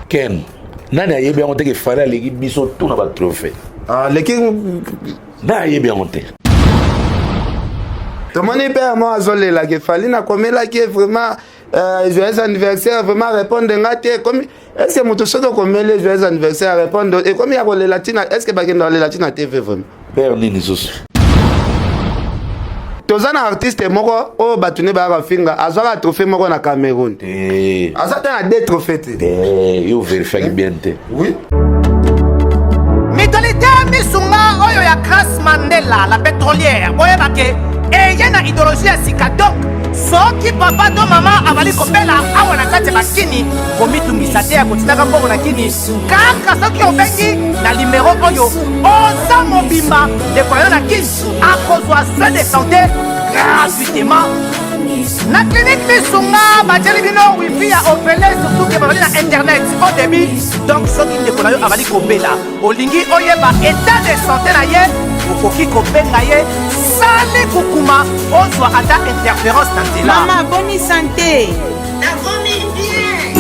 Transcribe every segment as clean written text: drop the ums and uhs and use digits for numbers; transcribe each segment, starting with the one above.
Ken, nani ayebi yango te ke Fally aleki biso tout na ba trophée? Ah, leki Nani ayebi yango te? Tomoni père moko azolela ke Fally nakomelaki ye vraiment euh, joyeux anniversaire vraiment répondre nga te ekomi est ce que moto soki okomeli ye joyeux anniversaire répondre ekomi ya kolela ntina est ce que bakenda kolela ntina tv vraiment? Père nini susu? Toza na artiste moko oyo bato ne bayaka finga, azwaka trophée moko na Cameroun. Te. Aza te na deux trophée te. Te, yo verifiaki bien te. Oui. Mutualité Misunga oyo ya Grace Mandela la pétrolière, boyeba ke eye na idéologie ya sika. Donc soki papa to mama azali kobela awa na kati ya bakini, komitungisa te ya kotindaka mbongo na kini. Kaka soki obengi na limero oyo, oza mobimba, ndeko na yo na kini akozwa soin de santé gratuitement na clinique Misunga. Batieli bino wifi ya ofele, surtout ke bazali na internet au débit. Donc soki ndeko na yo azali kobela, olingi oyeba état de santé na ye, okoki kobenga ye sali kukuma, ozwa ata interférence na nzela. Mama, boni santé? Nakomi bien.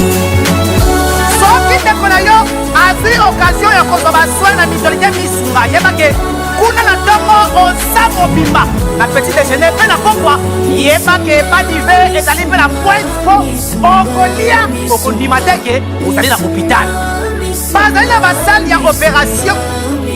Soki ndeko na yo azwi occasion ya kozwa basoin na Mutualité Misunga, yebake kuna na ntongo oza mobimba, na petit déjeuner mpe na pokwa, yebake badive ezali mpe na pointe mpo okolia, okondima te ke ozali na hôpital. Bazali na basale ya opération,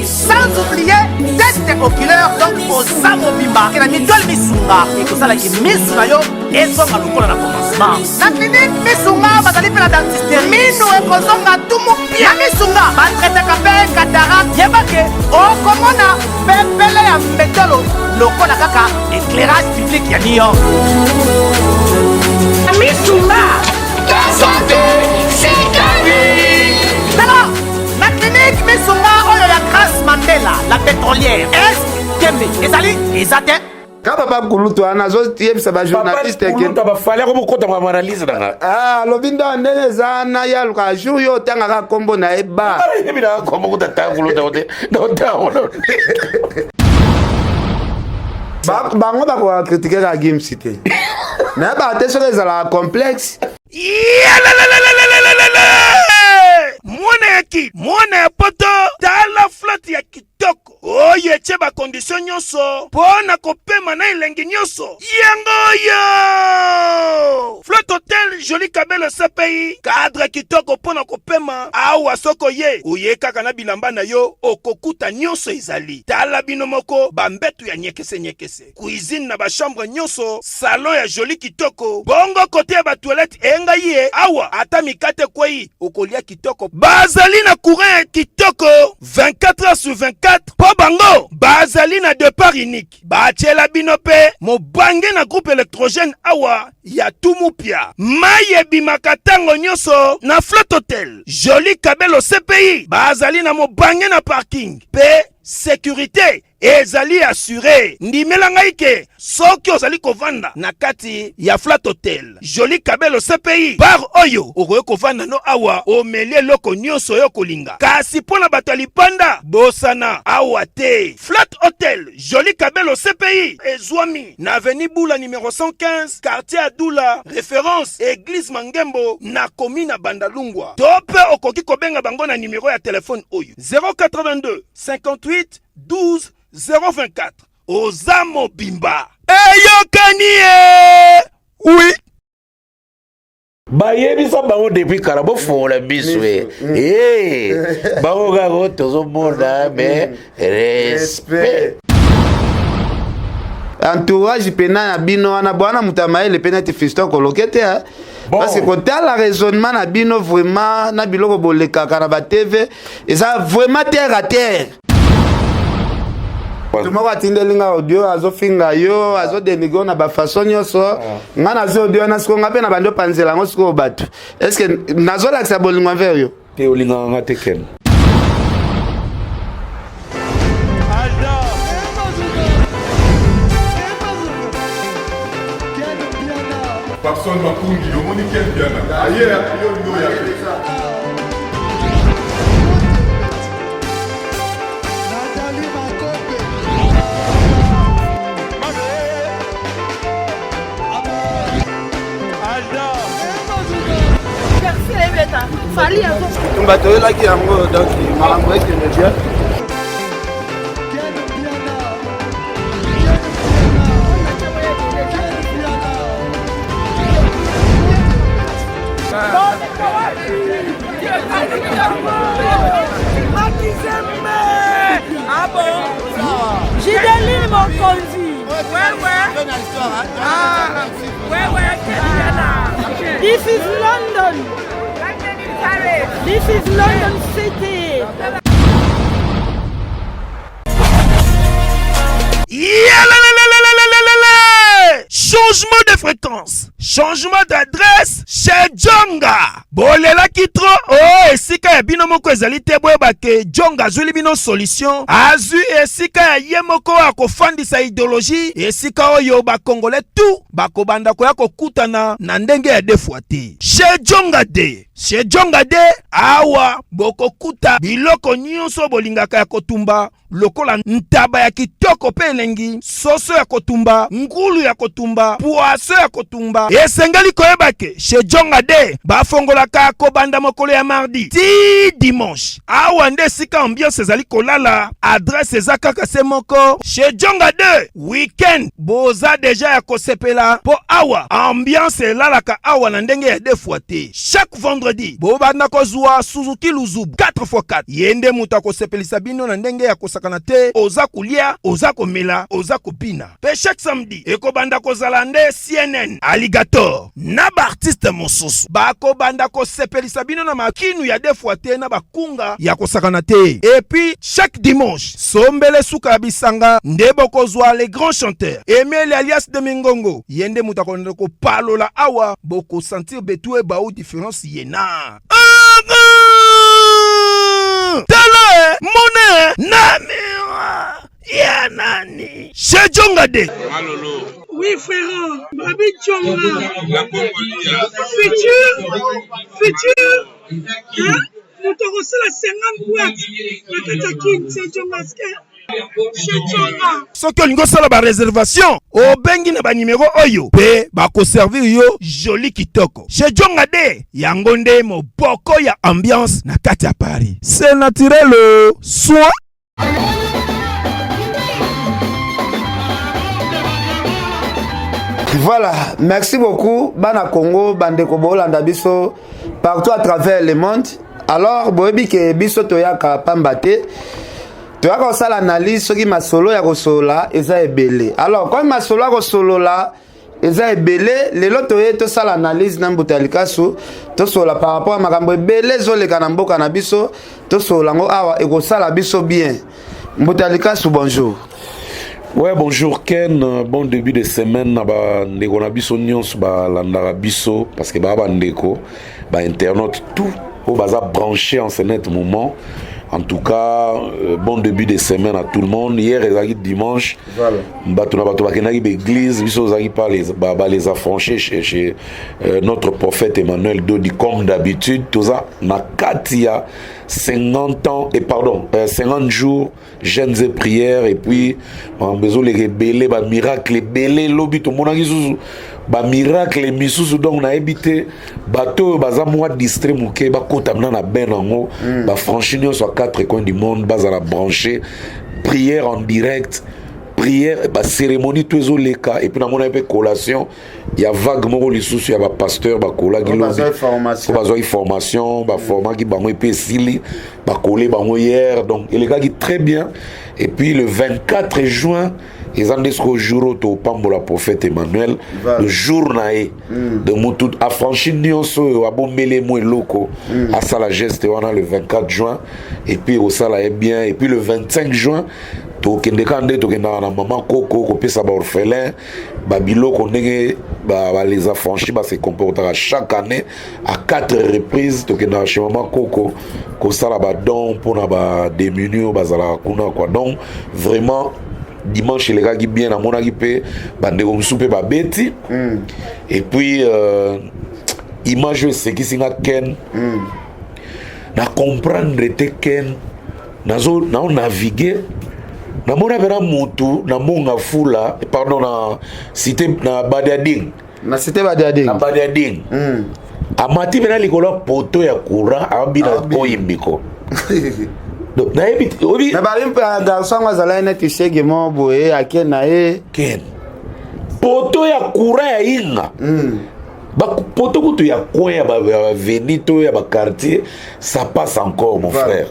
sans oublier test oculaire. Donc oza mobimba ke na Mutuelle Misunga ekosalaki misu na yo ezonga lokola na commencement. Na clinique Misunga bazali mpe na dentiste, minu ekozonga tumu pia. Na Misunga batraitaka mpe cataracte, yebake okomona pepele ya mbetolo lokola kaka éclairage public ya New York. Misunga, tala na clinique Misunga oyo ya Grace Mandela la pétrolière, est tembe ezali eza te. Ka papa kulutu wana azoyebisa bajournaliste ke Kuluta bafali ako bokota ba analyse na nga. Ah, alobi ndo ndenge eza na ye, alukaka jour yo otangaka nkombo na ye ba Yebi na kombo kuta ta kuluta te. Na ta. Bango bakoka kritike kaka Gims te, nayebaka te soki ezalaka complexe. Mwana ya ki mwana ya poto, tala flotte ya kitoko oyo etie bacondition nyonso mpo na kopema na elengi nyonso. Yango oyo Flotte Hotel Joli Kabelo CPI, cadre kitoko mpo na kopema awa. Soko ye oye kaka na bilamba na yo, okokuta nyonso ezali. Tala bino moko, bambeto ya nyekese nyekese, cuisine na bachambre nyonso, salon ya joli kitoko, bongo kote ya batoilette engai ye awa, ata mikate ekwei okolia kitoko. Bazali na courant ya kitoko 24 heures sur 24 mpo bango bazali na départ unique. Batiela bino mpe mobange na groupe électrogène awa ya Tumupia. Mai ebimaka ntango nyonso na Flotte Hotel Joli Kabelo CPI. Bazali na mobange na parking mpe sécurité ezali assuré. Ndimela ngai ke soki ozali kovanda na kati ya Flat Hotel Joli Kabelo CPI, bar oyo okoki kovanda no awa, omeli eloko nyonso oyo kolinga. Kasi mpo na bato ya lipanda, bosana awa te. Flat Hotel Joli Kabelo CPI ezwami na avenue Bula numero 115, quartier Adula, référence église Mangembo, na commune ya Bandalungwa. To mpe okoki kobenga bango na numero ya telefone oyo 082 58 12 024. Oza mobimba, eyokani ye oui. Bayebisa bango depuis kala, bofongola biso e Eh, bango kaka oyo tozomona, mais respect. Entourage pena na bino wana, bwana moto ya mayele mpe neti Fiston koloke te, hein. Bon. Parce que kotala raisonnement na bino vraiment, na biloko bolekaka na batv, eza vraiment terre à terre. Moto moko atindeli nga audio, azofinga yo, azodenigre na bafaçon nyonso. Nga nazwi audio wana sikoyo, nga mpe na bandi opanzela yango sikoyo bato. Est ce que nazolakisa bolingo envers yo? Te, olingaka nga te, Ken. Papson Makungi, omoni Ken Mpiana aye yo ndo ya te. Nathalie Makope. kobeta Fally azo Tumba toyelaki yango donc makambo ekende bien. Gideline Mokonzi. This is London. This is London City. Yalalalalalalalala! Changement de fréquence, changement d'adresse chez Djonga. Bolelaki trop oh esika ya bino moko ezali te boyeba ke Djonga azwili bino solution. Azwi esika ya ye moko akofandisa idéologie esika oyo ba Congolais tout bakobanda koya kokutana na ndenge ya deux fois te. Chez Djonga de Chez Djonga de awa bokokuta biloko nyonso bolingaka ya kotumba lokola ntaba ya kitoko mpe elengi, soso ya kotumba, ngulu ya kotumba, poisson ya kotumba. Esengeli koyeba ke chez Djonga de bafongolaka kobanda mokolo ya mardi ti dimanche. Awa nde esika ambiance ezali kolala, adresse eza kaka se moko chez Djonga de weekend boza deja ya kosepela mpo awa ambiance elalaka awa na ndenge ya deux fois te. Chaque vendredi bobanda kozwa Suzuki Luzubu 4x4 ye nde moto akosepelisa bino na ndenge ya kosakana te, oza kolia, oza komela, oza kobina. Pe chaque samedi ekobanda kozala nde CNN, Alligator na ba artistes mosusu bakobanda kosepelisa bino na makinu ya deux fois te na bakunga ya kosakana te. Et puis chaque dimanche sombele suka ya bisanga nde bokozwa les grands chanteurs Emile alias de Mingongo ye nde moto akolanda kopalola awa bokosentir betu ebau difference ye na tala eh, mona eh, na miroir ya nani chez Djonga de Malolo. Oui frère, Babi Djonga. La Congolia. Futur, futur. Hein? Moto akosala 50 boîte na kati ya Kin, c'est Djonga Soki olingi osala ba reservation, obengi na ba numero oyo pe bakoservir yo joli kitoko. Chez Djonga de, yango nde moboko ya ambiance na kati ya Paris. C'est naturel soin. Voilà, merci beaucoup bana Congo, bandeko bolanda biso partout à travers le monde. Alors boyebi ke biso toyaka pamba te. Toyaka kosala analyse soki masolo ya kosolola eza ebele. Alors comme masolo ya kosolola eza ebele, lelo toye tosala analyse na Mbuta Likasu, tosolola par rapport ya makambo ebele ezoleka na mboka na biso, tosolola yango awa ekosala biso bien. Mbuta Likasu, bonjour. Ouais, bonjour Ken, bon début de semaine na ba ndeko na biso nyonso ba landaka biso parce que ba ba ndeko, ba internautes tout oyo baza branché en ce net moment. En tout cas, bon début de semaine à tout le monde. Hier ezalaki dimanche. Voilà. Bato na bato bakendaki ba église, biso ozalaki pas les ba, ba les affranchis chez, chez notre prophète Emmanuel Dodi comme d'habitude, toza na kati ya 50 ans et pardon, 50 jours jeûnes et prières et puis makambo ezoleka ebele, ba miracle ebele lobi tomonaki susu ba miracle misusu donc nayebi te bato oyo baza mwa distrait moke bakota mna na bain yango ba franchi nyonso ya quatre coins du monde bazala branché prière en direct, prière ba cérémonie tout ezoleka et puis namona mpe collation ya vague moko lisusu ya ba pasteur bakolaki Oyo lobi bazwaki formation. Oyo bazwaki formation, baformaki bango epe esili bakole bango hier donc elekaki très bien et puis le 24 juin eza nde sikoyo jour oyo topambola prophète Emmanuel. Voilà. Le jour na ye de motu affranchi nyonso oyo abombeli ye mwa eloko asala geste wana le 24 juin et puis ekosala ye bien et puis le 25 juin tokende kaka nde tokendaka na mama koko kopesa baorphelin babiloko ndenge ba les affranchis ba se comportaka chaque année à 4 reprises tokendaka chez mama koko kosala badon mpona badémunis oyo bazalaka kuna quoi. Donc vraiment dimanche elekaki bien, namonaki mpe bandeko mosusu mpe babeti et puis image oyo esekisi nga Ken na comprendre te Ken nazo nao navigue namona mpena mutu na monga fula pardon na cité na Badiading Na cité Badiading. Na Badiading. Amati mpena likolo ya poto ya courant, abina koyimbiko. Donc nayebi obi na babi mpe garçon yango azalaki neti shege moko boye, ake na ye. Ken, poto ya courant ya Inga, poto kutu ya coin ya baveni to ya baquartier, ça passe encore, mon frère.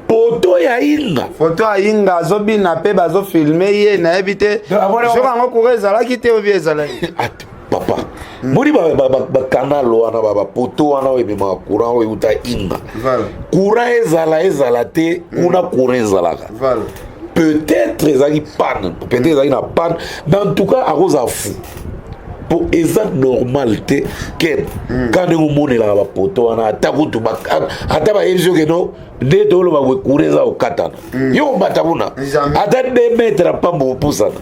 Poto ya Inga. Foto ya Inga, azobina mpe bazofilmer ye. Nayebi te soki yango courant ezalaki te obi ezalaki. Papa, moni bacanal wana, bapoto wana oyo ememaka courant, oyo euta Inga, courant ezala ezala te kuna, courant ezalaka. Peut-être ezalaki panne, peut-être ezalaki na panne, mais en tout cas akozala fou po eza normal te. Ken, ka ndenge omonelaka bapoto wana, ata kutu ata bayebi soki no nde toloba boye, courant eza kokatana, yo kobata kuna ata 2 mètre pamba opusana.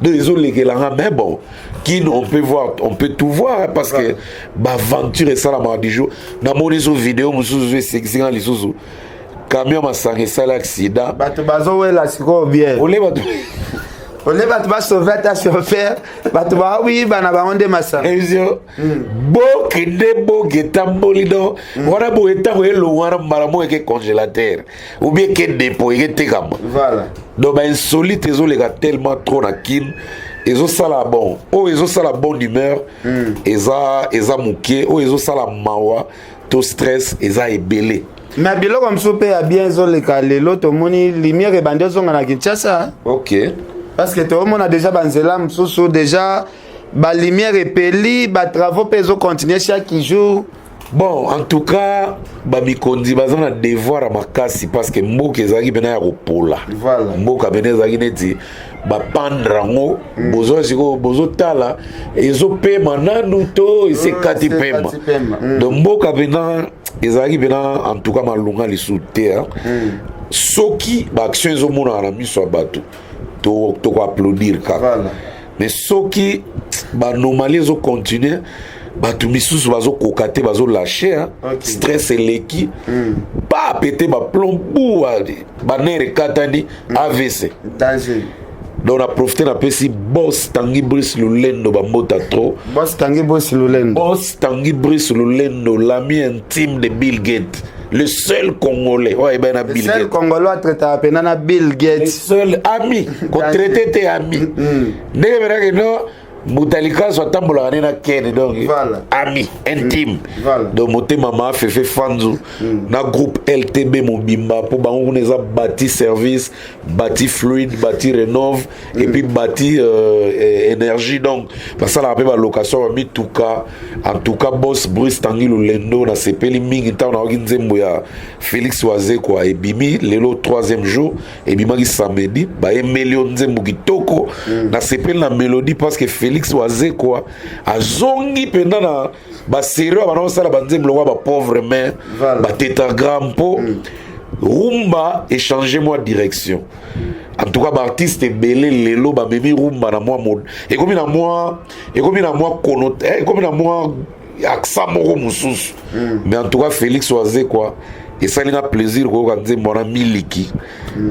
Donc ezolekelanga, mais bon, Kin, on peut voir, on peut tout voir, parce que baaventure esalamaka du jour. Namoni so video mosusu esekisinga lisusu, camion masanga esali accident. Bato bazowela sikoyo bien. Ole bato. Ole bato basauve ata chauffeur, bato baoyiba na bango nde masanga. Bokende boke etamboli do wana boye, ntango elongo wana, mbala moko eke congélateur ou bien eke dépôt, eketekama. Donc bainsolite ezoleka tellement trop na Kin, ezosala bon. Oyo ezosala bonne humeur eza moke, oyo ezosala mawa to stress eza ebele. Mais biloko mosusu mpe ya bien ezoleka. Lelo tomoni lumière ebandi ozonga na Kinshasa. Parce que toomona déjà banzela mosusu, déjà balumière epeli, batravaux mpe ezocontinue chaque jour. Bon, en tout cas bamikonzi baza na devoir ya makasi, parce que mboka ezalaki mpena ya kopola. Mboka pene ezalaki neti bapandre yango. Bozwa sikoyo, bozotala ezopema nanu to esi ekati pema. Donc mboka mpena ezalaki mpena en tout cas malunga lisusu te. Soki baaction ezomonaka na miso ya bato, tokoapplaudir kaka. Mais soki baanomalie ezocontinue, bato misusu bazokoka te, bazolâcher. Stress eleki, pa apete baplomb bu, banerfs ekatani, AVC. Danger. Donc na profite, napesi boss Tangi Brice Lulendo bambota trop. Boss Tangi Brice Lulendo. Boss Tangi Brice Lulendo, l'ami intime de Bill Gates, le seul Congolais oyo ayebani na Bill Gates. Congolais atraitaka mpena na Bill Gates. Le seul ami, kotraite te, ami. Ndenge penake no moto likaso atambolaka nde na kene, donc ami intime. Donc motema ma Fefe Fanzu na groupe LTB mobimba, mpo bango kuna eza bati service, bati fluide, bati rénove et puis bati énergie. Donc basalaka mpe balocation bamituka. En tout cas, boss Brice Tangi Lulendo, nasepeli mingi ntango nayoki nzembo ya Félix Wazekwa ebimi lelo, troisième jour. Ebimaki samedi, bayembeli yo nzembo kitoko. Nasepeli na mélodie, parce que Félix Wazekwa azongi mpenza na basérie oyo bana kosala banzembo lokola bapauvre mare, batétagramme, mpo rumba échange mwa direction. En tout cas baartiste ebele lelo bamemi rumba na mwa ekomi na mwa ekomi na mwa kono, ekomi na mwa accent moko mosusu. Mais en tout cas Félix Wazekwa, esali nga plaisir koyoka nzembo wana miliki.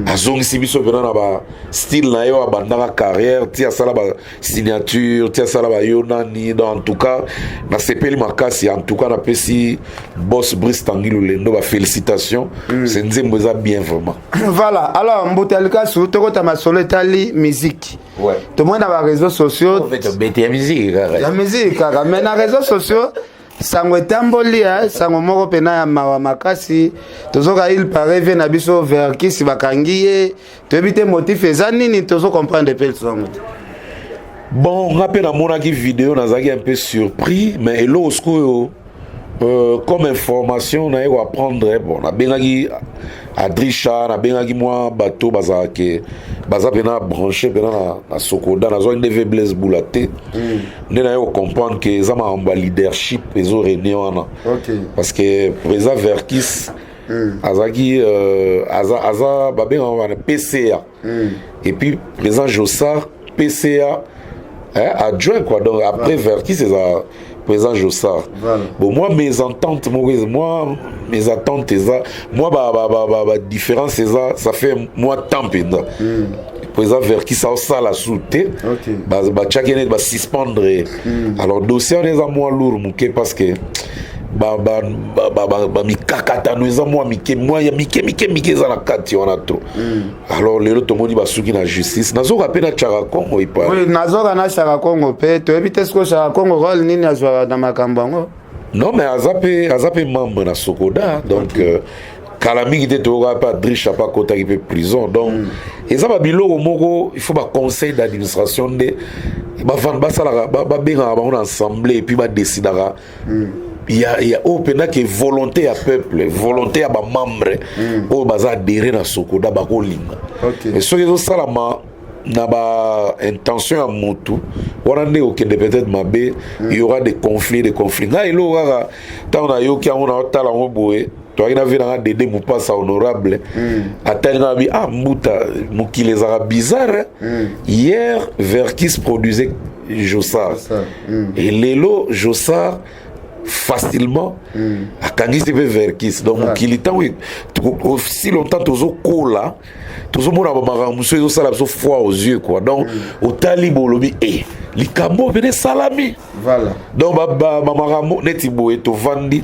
Azongisi biso mpena na bastyle na ye oyo abandaka carrière, ti asala basignature, ti asala bayo nani. Donc en tout cas nasepeli makasi. En tout cas napesi boss Brice Tangi Lulendo bafélicitation. Se nzembo eza bien vraiment. Voilà. Alors Mbuta Likasu, tokota masolo etali musique. Tomoni na baréseaux sociaux. Bete ya musique kaka. Ya musique kaka, mais na réseaux sociaux sango etamboli, sango moko mpena ya mawa makasi. Tozoka il paraît vieux na biso Verkis bakangi ye. Toyebi te motif eza nini, tozocomprendre mpe sango te. Bon, nga mpe namonaki video, nazalaki un peu surpris, mais eloko sikoyo comme information naye koapprendre, bon, nabengaki Adricha, nabengaki mwa bato bazalaka baza mpena branché mpena na Sokoda, nazwaki nde ve Blaise Bula te nde naye kocomprendre ke eza makambo ya leadership ezorene wana, parce que président Verkis azalaki aza babengaka wana PCA et puis président Jossar PCA, hein, adjoint quoi. Donc après Verkis eza président Jossar. Bon, moi mes ententes, moi mes attentes eza moi ba différence eza, ça fait moi temps mpenza. Président Verckys aosala su te. Batiaki neti basuspendre ye. Alors dossier wana eza mwa lourd moke parce que bamikakatano eza mwa mike, mwa ya mike mike mike eza na kati wana trop. Alors lelo tomoni basuki na justice, nazoka mpe na Chaka Congo epa. Oui, nazoka na Chaka Congo mpe. Toyebi te sikoyo Chaka Congo role nini azwaka na makambo yango. Non, mais aza mpe membre na Socoda, donc kala mingi te toyoka mpe Adricha mpe akotaki mpe prison. Donc eza babiloko moko, il faut baconseil d'administration nde bavanda, basalaka, babengaka bango na assemblée et puis badécidaka ya oyo mpenza ke volonté ya peuple, volonté ya bamembre oyo baza adhéré na Socoda bakolinga. Mais soki ezosalama na baintention ya motu wana nde okende peut-être mabe, il y aura des conflits, des conflits. Ngai eloko kaka ntango nayoki yango, naotala yango boye, toyaki na vie nanga Dede Mopasa honorable, atali nga bi: "Ah mbuta, mokili ezalaka bizarre, hein? Hier Verckys produisait Jossart et lelo Jossart facilement akangisi mpe Verckys." Donc mokili, ntango si longtemps tozokola, tozomona bamakambo mosusu ezosala biso froid aux yeux quoi. Donc otali bolobi e likambo pene esalami. Donc bamakambo neti boye, tovandi,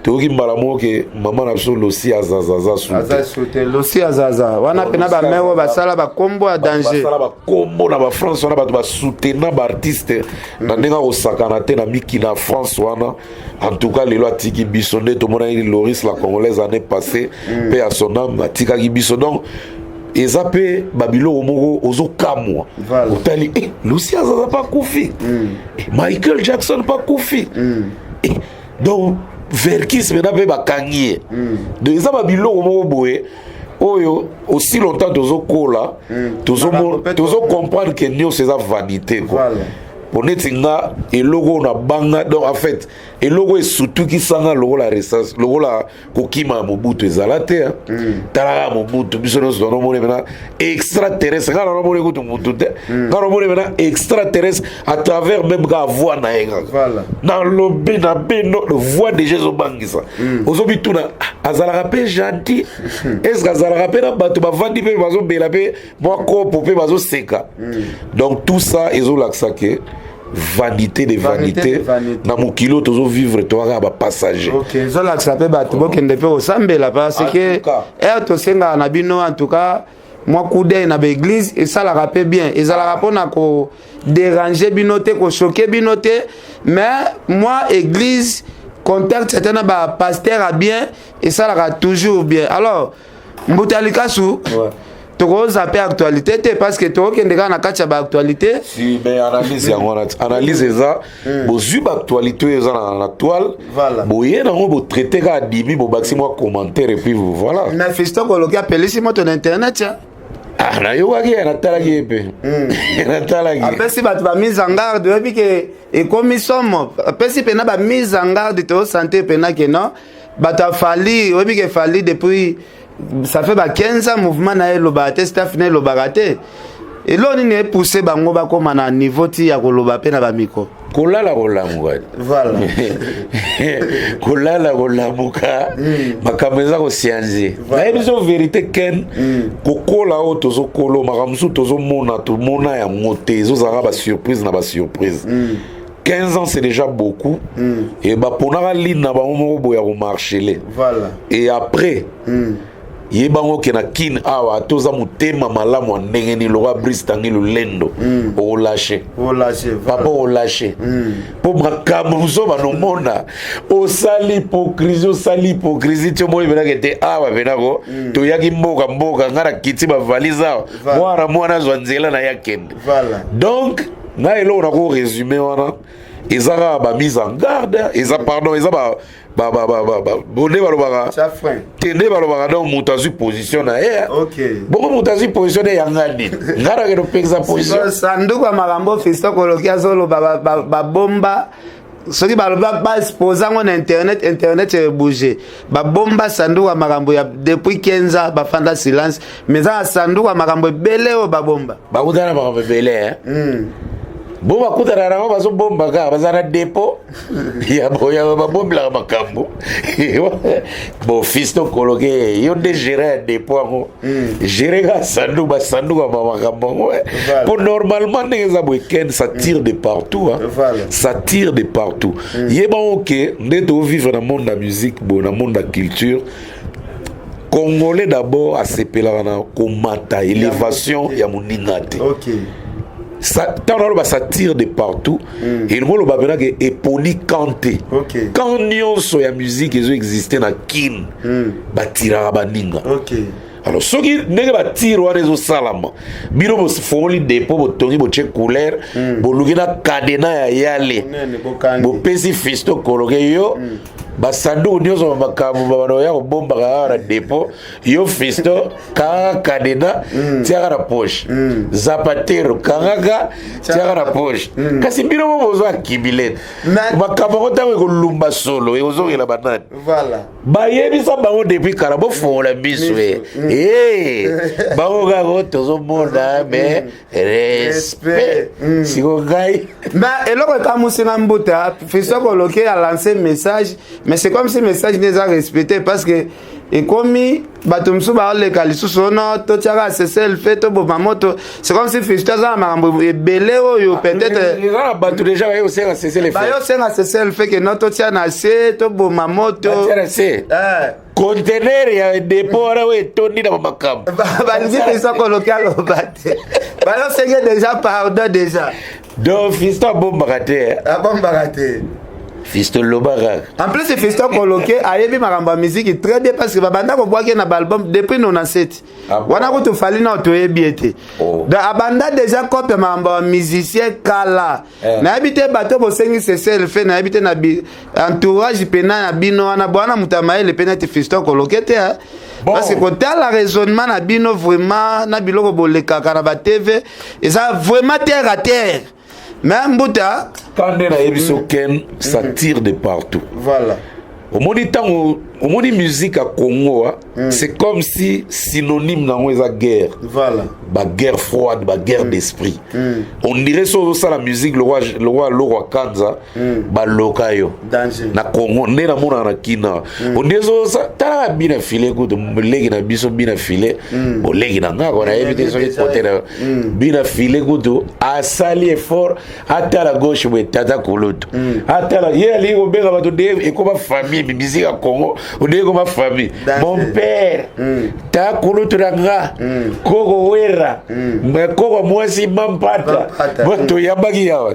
toyoki mbala moko ke mama na biso Losi azazaza. Aza sute Losi azaza wana mpena bamare oyo basala bakombo ya danger. Basala bakombo na bafrance wana, bato basoutenant baartiste na ndenge akosakana te na mikili na France wana. En tout cas lelo atiki biso nde tomonaki Loris la Congolaise année passée mpe ya son âme atikaki biso. Donc eza mpe babiloko moko ozokamwa, otali eh, Lusi azaza mpe akufi, eh, Michael Jackson mpe akufi, eh, donc Verckys mpena mpe bakangi ye. Donc eza babiloko moko boye oyo aussi longtemps tozokola, tozocomprendre ke nyonso eza vanité quoi. Po neti nga, eloko oyo nabanga, donc en fait eloko esutukisanga lokola resas, lokola kokima ya Mobutu ezala te. Talaka Mobutu, biso nyonso tonomoni mpena extraterrestre. Nga nanomoni kutu mutu te, nga nomoni mpena extraterrestre à travers même kaka voix na ye kaka. Nalobi na bino, voix déjà ezobangisa. Ozobituna azalaka mpe gentil, est-ce azalaka mpe na bato bavandi mpe bazobela mpe mwa kopo mpe bazoseka? Donc tout ça ezolakisa ke vanité de vanité, na mokili oyo tozovivre, toyaka bapassager. Ezolakisa mpe bato bokende mpe kosambela, parce que ere tosengaka na bino, en tout cas mwa coup d'œil na baéglise esalaka mpe bien. Ezalaka mpona kodéranger bino te, kochoquer bino te, mais mwa église, contact ata na bapasteur ya bien esalaka toujours bien. Alors mbuta likasu, ouais. Tokoza mpe actualité te, parce que tokokende kaka na kati ya baactualité. Si, mais analyse yango wana, analyse eza bozwi baactualité oyo eza na toile, boye nango, botraite kaka dimi, bobakisi mwa commentaire et puis voilà. Mais Fiston Koloki apelisi moto na internet ya. Ah, nayokaki ye, natalaki ye mpe, natalaki. Apesi bato bamise en garde. Oyebi ke ekomi somo, apesi mpena bamise en garde. Toosante mpena ke non, bato afali, oyebi ke Fally depuis ça fait ba 15 ans, mouvement na ye elobaka te, staff na elobaka te. Eloko nini epousse bango bakóma na niveau ti ya koloba mpe na bamicro? Kolala kolamuka. Kolala kolamuka, makambo eza kosianze. Nayebi biso vérité ken kokola oyo tozokola, makambo mosusu tozomona, tomona yango te, ezozalaka basurprise na basurprise. 15 ans, c'est déjà beaucoup. Et baponaka ligne na bango moko boye ya komarchele. Et après, yebango ke na Kine awa, ata oza motema malamu ya ndenge nini, lokwa Brise Tangi Lolendo, okolâcher. Papa, okolâcher, mpo makambo mosusu banomona osali hypocrisie, osali hypocrisie ti omoni penake te. Awa penako toyaki mboka mboka, ngai nakiti bavalise awa, mwana mwana azwa nzela na ye akende. Donc ngai eloko nako résume wana eza kaka bamise en garde, eza, pardon, eza nde balobaka te, nde balobaka. Donc moto azwi position na ye, bongo moto azwi position na yanga nini, ngai nakende opekisa position. Sanduku ya makambo Fiston Koloki azoloba, babomba, soki balobi baexpose yango na internet, internet ebouge. Babomba sanduku ya makambo ya depuis 15 ans, bafanda silence, mais eza na sanduku ya makambo ebele oyo babomba. Bakutana makambo ebele. Bo bakutana nango, bazobomba kaka, baza na dépôt ya babombelaka makambo. Bon, Fiston Koloke, yo nde gérant ya dépôt yango, gérer kaka sanduku, basanduku ya makambo yango. Po normalement, ndenge eza boye, Ken, ça tire de partout, hein. Ça tire de partout. Yeba oke nde tovivre na monde ya musique boye, na monde ya culture congolais. D'abord asepelaka na komata, élévation ya moninga te. Ntango naloba ça tire de partout, elingi oloba mpena ke eponi camp te. Camp nyonso ya musique ezoexiste na Kine, batiraka baninga. Alors soki ndenge batire wana ezosalama, bino bofongoli dépôt, botongi, botie couleur, boluki na cadenas ya yale, bopesi Fiston Koloke, yo basanduku nyonso bamakambo babana oya kobombaka awa na dépôt, yo Fiston kangaka cadenas, tiaka na poche. Zapatero kangaka, tiaka na poche. Kasi bino mo bozwa akimile makambo yango, ntango ekolumba solo, ekozongela banani? Bayebisa bango depuis kala, bofongola miso e bango kaka tozomona, mais respect siko ngai. Mais eloko ekamusi na mbuta, Fiston Koloke a lancé message, mais c'est comme si message nde eza respecté, parce que ekomi bato mosusu baoleka lisusu ono totiaka cessez-le-feu, toboma moto. C'est comme si Fiston aza na makambo ebele oyo peut-être Eza na bato déjà baye kosenga cessez-le-feu. Baye osenga cessez-le-feu ke no totia na se, toboma moto. Batia na se conteneur ya dépôt wana oyo etondi na bamakambo. Balingi Fiston Koloke aloba te, baye osenge déjà pardon déjà. Donc Fiston abombaka te. Abombaka te. Fiston, loba kaka. En plus, Fiston Koloke ayebi makambo ya musique très bien, parce que babanda kobwaki na baalbum depuis 97. Ah bon? Wana kutu Fally na toyebi ye te. Donc abanda déjà cope ya makambo ya musicien kala. Nayebi te, bato bosengi cessez-le-feu, nayebi te na entourage pena na bino wana bwana moto ya mayele mpe neti Fiston Koloke te, hein. Bon. Parce que kotala raisonnement na bino vraiment, na biloko bolekaka na batv, eza vraiment terre à terre. Mais mbuta, Quand nde nayebi so, Ken, ça tire de partout. Omoni, ntango omoni musique ya Congo, c'est comme si synonyme nango eza guerre. Baguerre froide, baguerre d'esprit. On dirait so ozosala musique le roi Loroi Kanza, baloka yo. Danger. Na Congo nde namonaka na kina, on dirait so talaka bina file kutu leki na biso, bina file boleki na nga ko nayebi te soki kote na bina file kutu asali effort, atala gauche boye, tata kulutu atala ye alingi kobenga bato nde ekoma famille. Musique ya Congo nde ekoma famille. Mon père, ta kulutu na nga, koko Wera, koko mwasi Mampata. Toyambaki yawa,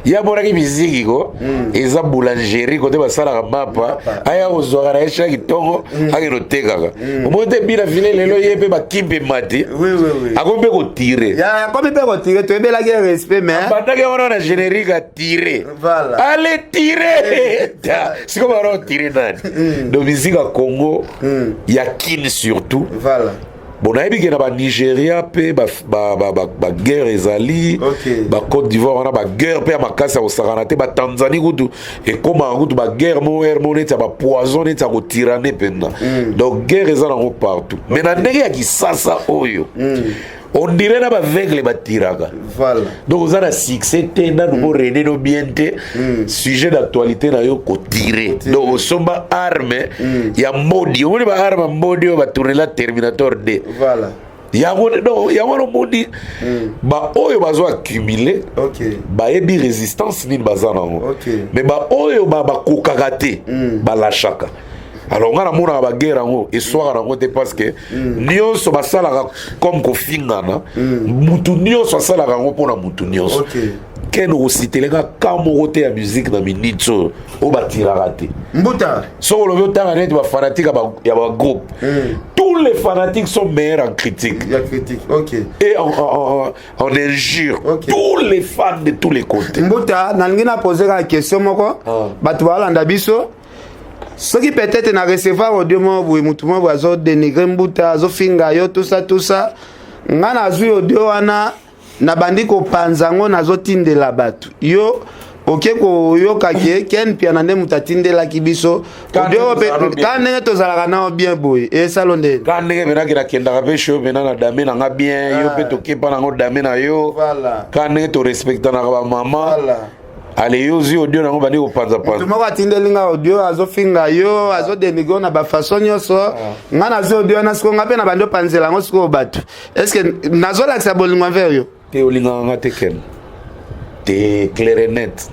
yamonaki miziki ko eza boulangerie kote basalaka mapa, aya kozwaka na ye chaque ntongo, akende otekaka. Omoni te bina file lelo ye mpe bakimpe mati, akomi mpe kotire. Akomi mpe kotire, toyebelaki respect, mais Bandaki wana na générique atire. Ale tire, sikoyo bana otire nani? Donc musique ya Congo, ya Kine surtout. Bon, nayebi ke na Banigéria mpe baguerre ezali, Bacôte d'Ivoire wana baguerre mpe ya makasi ya kosakana te, Batanzanie kutu ekomaka kutu baguerre mo ere mo neti ya bapoison, neti ya kotirane mpenza. Donc guerre eza nango partout, mais na ndenge ya kisasa oyo, on dirait na baaveugle batiraka. Donc oza na succès te nanu, borene no bien te, sujet d'actualité na yo kotire. Donc osomba arme ya mbodi, omoni baarme ya mbodi oyo batournela Terminator 2. Yango, donc yango wana omoni baoyo bazo accumule, bayebi résistance nini baza nango, mais baoyo bakokaka te, balashaka. Alors nga namonaka baguerre yango eswaka nango te, parce que nyonso basalaka comme kofingana, mutu nyonso asalaka yango mpona mutu nyonso. Ken, okositele nga ka moko te ya musique na minute oyo oyo batiraka te. Mbuta. Soki olobi otanga neti bafanatique ya bagroupe, tous les fanatiques sont meilleurs en critique. Ya critique, ok. Et en injure. Tous les fans de tous les côtés. Mbuta, nalingi na pose kaka question moko. Bato balanda biso, soki peut-être na recevoir audio moko boye, motu moko boye azodénigre mbuta, azofinga yo, tout ça, tout ça, nga nazwi audio wana, nabandi kopanza yango, nazotindela bato yo. Oke koyoka ke Ken Mpiana nde moto atindelaki biso Ka audio ndenge tozalaka pe bien. ka ndenge tozalaka nao bien boye esalo nde Ka ndenge mpenza ke nakendaka mpe show mpenza na dame na nga bien, yo mpe tokepa nango dame na yo. Voilà. Ka ndenge torespectanaka bamama. Voilà. Ale yo ozwi audio nango bandi kopanzapanza. Moto moko atindeli nga audio azofinga yo, azodenigre na bafaçon nyonso. Nga nazwi audio wana sikoyo, nga mpe na bandi opanzela yango sikoyo bato. Est ce que nazolakisa bolingo envers yo? Te, olingaka nga te Ken. Te, clair et net.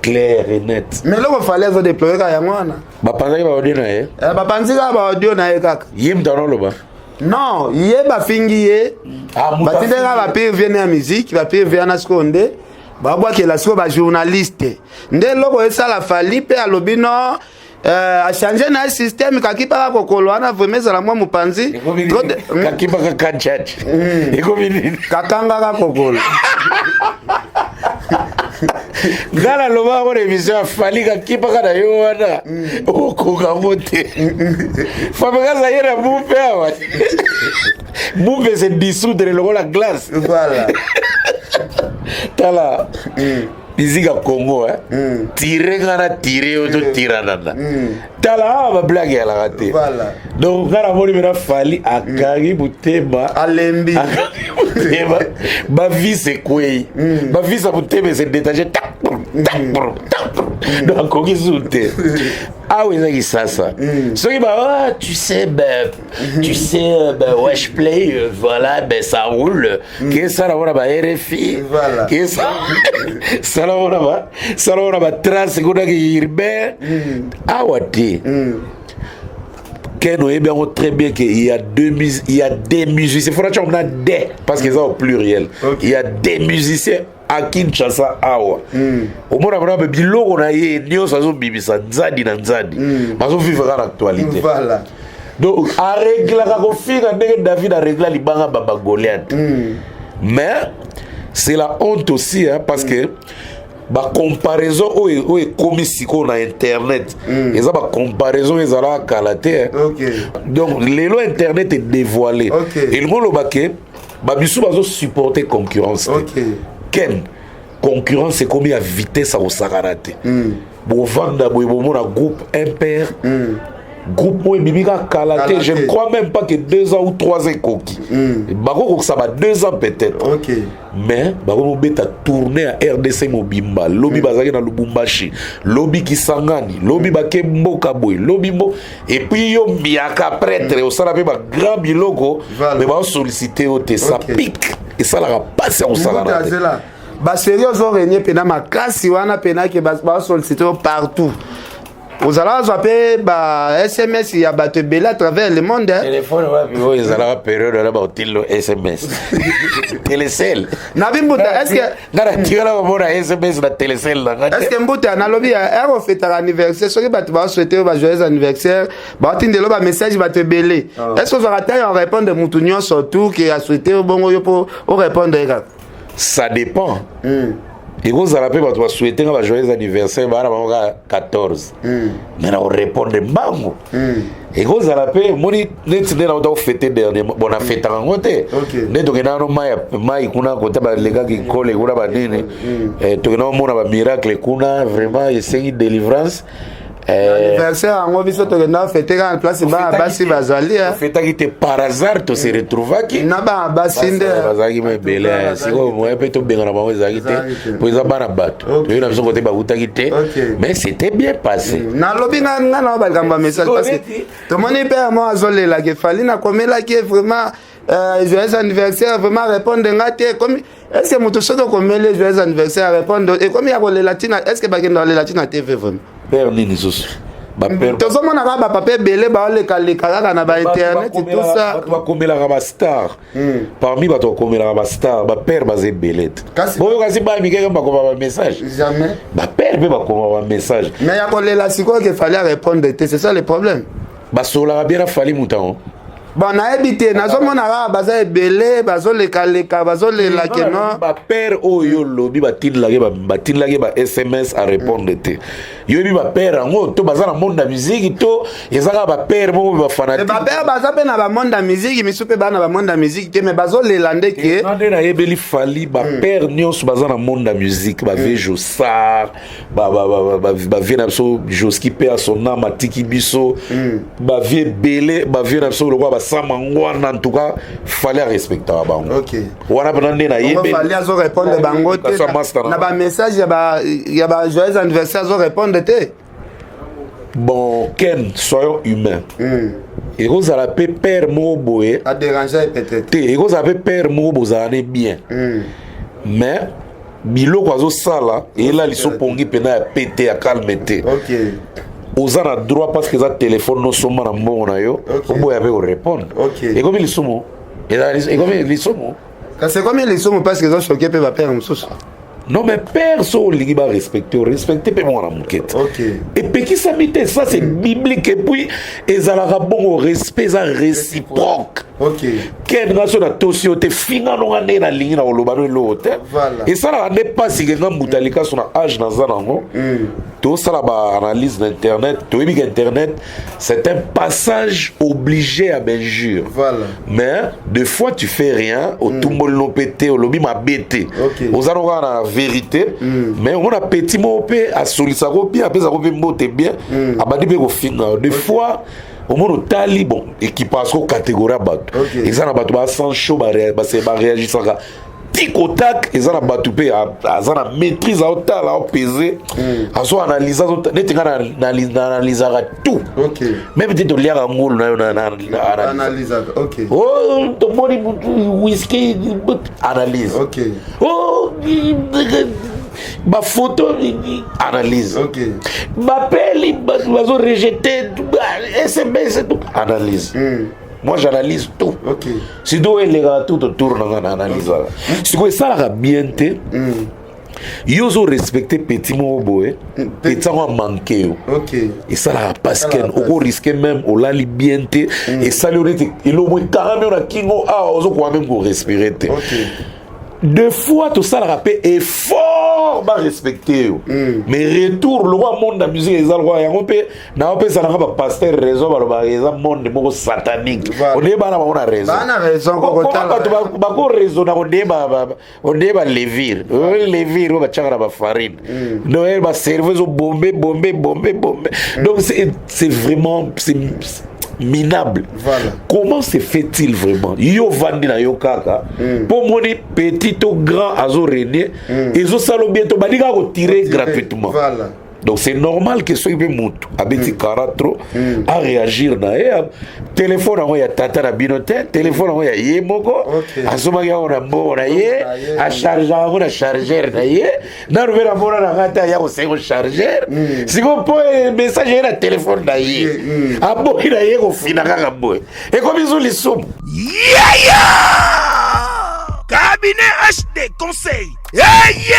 Clair et net. Mais eloko Fally azodéplorer kaka yango wana. Bapanzaki ba audio na ye. Eh, bapanzi kaka ba audio na ye kaka. Ye moto analoba. Non, ye bafingi ye. Ah, moto Batindeli kaka afingi ye. bapire vie ya musique, bapire vie wana sikoyo nde babwakela sikoyo bajournaliste. Nde eloko esala Fally mpe alobi non, achange na ye système kakipaka kokolo wana vraiment ezala mwa mopanzi. Ekomi Trop nini? de- Kakipaka kanchachi. Ekomi nini? Kakangaka kokolo. Nga naloba yango na émission ya Fally, kakipaka na yo wana okoka yango te. Fabregas aye na mumpe awa, mumpe se dissoudre lokola glace. Voilà. Tala musique ya Congo, eh? Tire nga na tire yo, totiranana. Tala awa bablague eyalaka te. Voilà. Donc nga namoni mena Fally akangi motema, Alembi. akangi motema, bavis ekwei, bavis ya motema ese détaché, tak tak tak. Donc akoki su te. Awa eza Kisasa, soki ba ah, tu sais, ben tu sais, ben wesh play, voilà, ben ça roule, ke sala wana ba RFI. Voilà. Ke sala wana ba sala wana ba trace kuna ki urbain awa te. Ken, oyebi yango très bien que il y a des musiciens, faudra tu en des, parce qu'ils ont au pluriel. Il y a des musiciens à Kinshasa awa, omona mona biloko na ye nyonso azobimisa nzadi na nzadi, bazovivre kaka na actualité. Voilà. Donc areglaka kofinga ndenge David aregla libanga baba Goliath. Mais c'est la honte aussi, hein, parce que bacomparaison oyo ekomi sikoyo na internet eza bacomparaison oyo ezalaka kala te, hein. Donc lelo internet est dévoilé. Elingi oloba ke bamisu bazosupporter concurrence te. Ken, concurrence ekomi ya vitesse ya kosakana te. Bovanda boye, bomona groupe impère, groupe moko ebimi kaka kala te. Kala Je ne te. crois même pas que 2 ans ou 3 ans ekoki, bakokokisa ba 2 ans peut-être. Mais bakomobeta tournée ya RDC mobimba. Lobi bazalaki na Lubumbashi, lobi Kisangani, lobi bake mboka boye, lobi mbo. Et puis yo mbiaka prêtre osala mpe bagrand biloko. Voilà. Mais baosollicite yo te, ça pique, esalaka mpasi ya Mbuta kosakana te. Azela basérie ozorenie mpena makasi wana mpena ke basollicite yo partout, ozala azwa mpe ba SMS ya bato ebele à travers le monde, hein. Telefone wapi oyo ezalaka période wana baotilo SMS? Telecel. Nabi Mbuta, est ce que Nga natikala komona SMS na Telecel na nga est ce te. que Mbuta, nalobi ya ere ofetaka anniversaire, soki bato baosouhaite oyo bajoyeux anniversaire, baotindela bamessage bato ebele, est ce que ozwaka ntango ya répondre mutu nyonso tout ke asouhaite yo bongo, yo mpo orépondre ye kaka? Ça dépend. Ekozala mpe bato basouhaite nga bajoyeux anniversaire baa na bango kaka 14, mais na korépondre mbango. Ekozala mpe omoni neti nde nauta kofete dernièrement. Bon, nafetaka yango te. Nde tokenda nano mai mai kuna kota balekaki nkole kuna banini. Tokenda omona bamiracle kuna, vraiment esengi délivrance. Anniversaire yango biso tokenda fete kaka na place bana basi bazali, eh. Tofetaki te, par hasard tose retrouvaki. Na bana basi nde. Bazalaki mo ebele. Sikoyo moye mpe tobengana bango ezalaki te, Ezalaki te. po eza bana bato. Toyebi na biso kote bakutaki te. Mais c'était bien passé. Nalobi nga na balikambo ya message parce que tomoni mpe ya mo azolelaka Fally nakomelaki ye vraiment joyeux anniversaire, vraiment répondre nga te. Ekomi est ce que moto soki okomeli joyeux anniversaire répondre, ekomi ya kolela ntina? Est ce que bakenda kolela ntina TV vraiment? Père nini susu? Bapère Tozomona kaka bapapa ebele baolekaleka kaka na bainternet, tout ça. Bato bakomelaka bastar, parmi bato bakomelaka bastar, bapère baza ebele te. Boyo kasi bana mikeke bakoma bamessage. Jamais. Bapère mpe bakoma bamessage. Mais ya kolela sikoyo ke Fally arépondre te, c'est ça le problème. Basololaka bien na Fally moto yango. Bon, nayebi te, nazomona kaka baza ebele, bazolekaleka, bazolela ke non. Bapere oyo olobi batindelaki ba SMS a répondre te. Yoyebi bapere yango to baza na monde ya musique to eza kaka bapere moko bafanatique? Bapere baza mpe na bamonde ya musique, misu mpe baa na bamonde ya musique te, mais bazolela nde ke nde nayebeli Fally. Bapere nyonso baza na monde ya musique, bavie Josar, bavie na biso Joski mpe ya sonam atiki biso, bavie ebele, bavie na biso lokola basama ngwana. En tout cas, Fally arespectaka bango wana mpena nde nayebeli. Fally azorépondre bango te na bamessage ya ba joyeux anniversaire, azorépondre te. Bon, Ken, soyons humain. Ekozala mpe père moko boye adérange peut-être. Te, ekozala mpe père moko bozala ne bien, mais biloko azosala eyelali pongi mpena ya pete ya calme te. Oza na droit, parce que eza telefone nosomba na mbongo na yo, oboya mpe korépondre. Ekomi lisumu? Ekomi lisumu? Kasi ekomi lisumu parce que ezochoquer mpe bapere mosusu. Non, mais père, so olingi barespecte, orespecte mpe mwana moke te. Epekisami te, ça c'est biblique. Et puis ezalaka bongo, respect eza réciproque. Ken, nga so natosi yo te, finga nonga ndenge nalingi na koloba no eloko te. Esalaka nde mpasi ke nga mbuta likaso na age naza nango, tosala baanalyse na internet. Toyebi ke internet, c'est un passage obligé à bainjure. Mais des fois tu fais rien, otumboli no mpe te, olobi mabe te, oza no kaka na vérité, mais omona petit moko mpe asolisako bien, apesako mpe mbote bien, abandi mpe kofinga. Des fois omona otali, bon, équipage ko catégorie ya bato eza na bato basan chaud, baréagisaka tic au tac. Eza na bato mpe aza na maîtrise, aotala, aopese, azoanalyse. Neti nga naanalysaka tout, même te toliaka ngulu na yo. Oh, tomoni whisky, analyse. Oh, bafoto, analyse. Bapeli bazo rejeter SMS, tout analyse. Moi, j'analyse tout. Surtout elekaka tout autour na nga, na analysaka. Sikoyo esalaka bien te, yo ozorespecte petit moko boye, petit yango amanke yo. Esalaka parce que okoriske même olali bien te, esali yo neti eloko ekangami yo na kingo awa, ozokoka même korespire te. Deux fois tosalaka mpe effort barespecte yo, mais retour lokwa monde ya musique eza lokwa yango mpe naopesa nanga bapaster raison, balobaka eza monde moko satanique. Ondeye bana bango na raison, bato bakoraisonna ondeye balevire, levire oyo batiaka na bafarine, donc bacerveau ezobombe bombe bombe bombe. Donc c'est vraiment, c'est minable. Comment se fait-il vraiment, yo vandi na yo kaka mpo moni petit to grand azorégner, ezosala bien to bandi kaka kotire gratuitement? Donc c'est normal que soki mpe motu abeti kara trop, aréagir na ye. Telefone yango ya tata na bino te, telefone yango ya ye moko, asomaki yango na mbongo na ye, acharge yango na chargeur na ye. Nanu mpe namona na nga te aya kosengo chargeur. Sikoyo mpo message ye na telefone na ye, aboyi na ye kofina kaka boye, ekomi zu lisumu. Yaya, cabinet HD Conseil eye.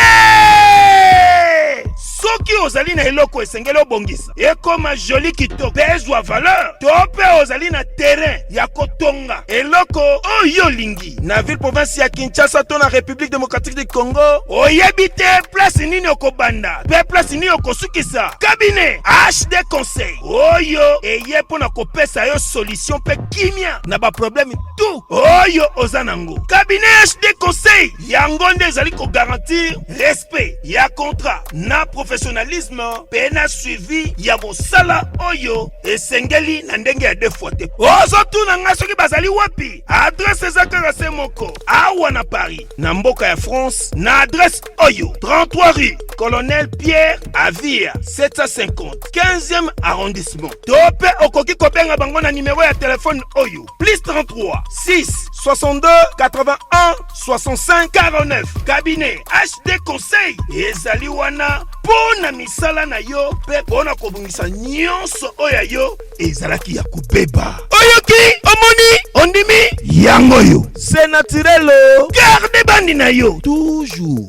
Soki ozali na eloko esengeli obongisa, ekoma joli, kitoko mpe ezwa valeur, to mpe ozali na terrain ya kotonga eloko oyo olingi na ville province ya Kinshasa to na République démocratique du Congo, oyebi te place nini okobanda mpe place nini okosukisa, cabinet HD Conseil oyo eye mpo na kopesa yo solution mpe kimia na baproblème tout oyo oza nango. Cabinet HD Conseil yango nde ezali kogarantir respect ya contrat na professionnalisme mpe na suivi ya mosala oyo esengeli na ndenge ya deux fois te. Ozotuna ngai soki bazali wapi? Adresse eza kaka se moko awa na Paris, na mboka ya France, na adresse oyo: 33 rue Colonel Pierre Avia, 750, 15e arrondissement. To mpe okoki kobenga bango na nimero ya telefone oyo: plus 33 6 62 81 65 49. Cabinet HD Conseil ezali wana mpo na misala na yo mpe mpo na kobongisa nyonso oyo ya yo ezalaki ya kobeba. Oyoki, omoni, ondimi, yango oyo c'est naturel. Garde bandi na yo toujours.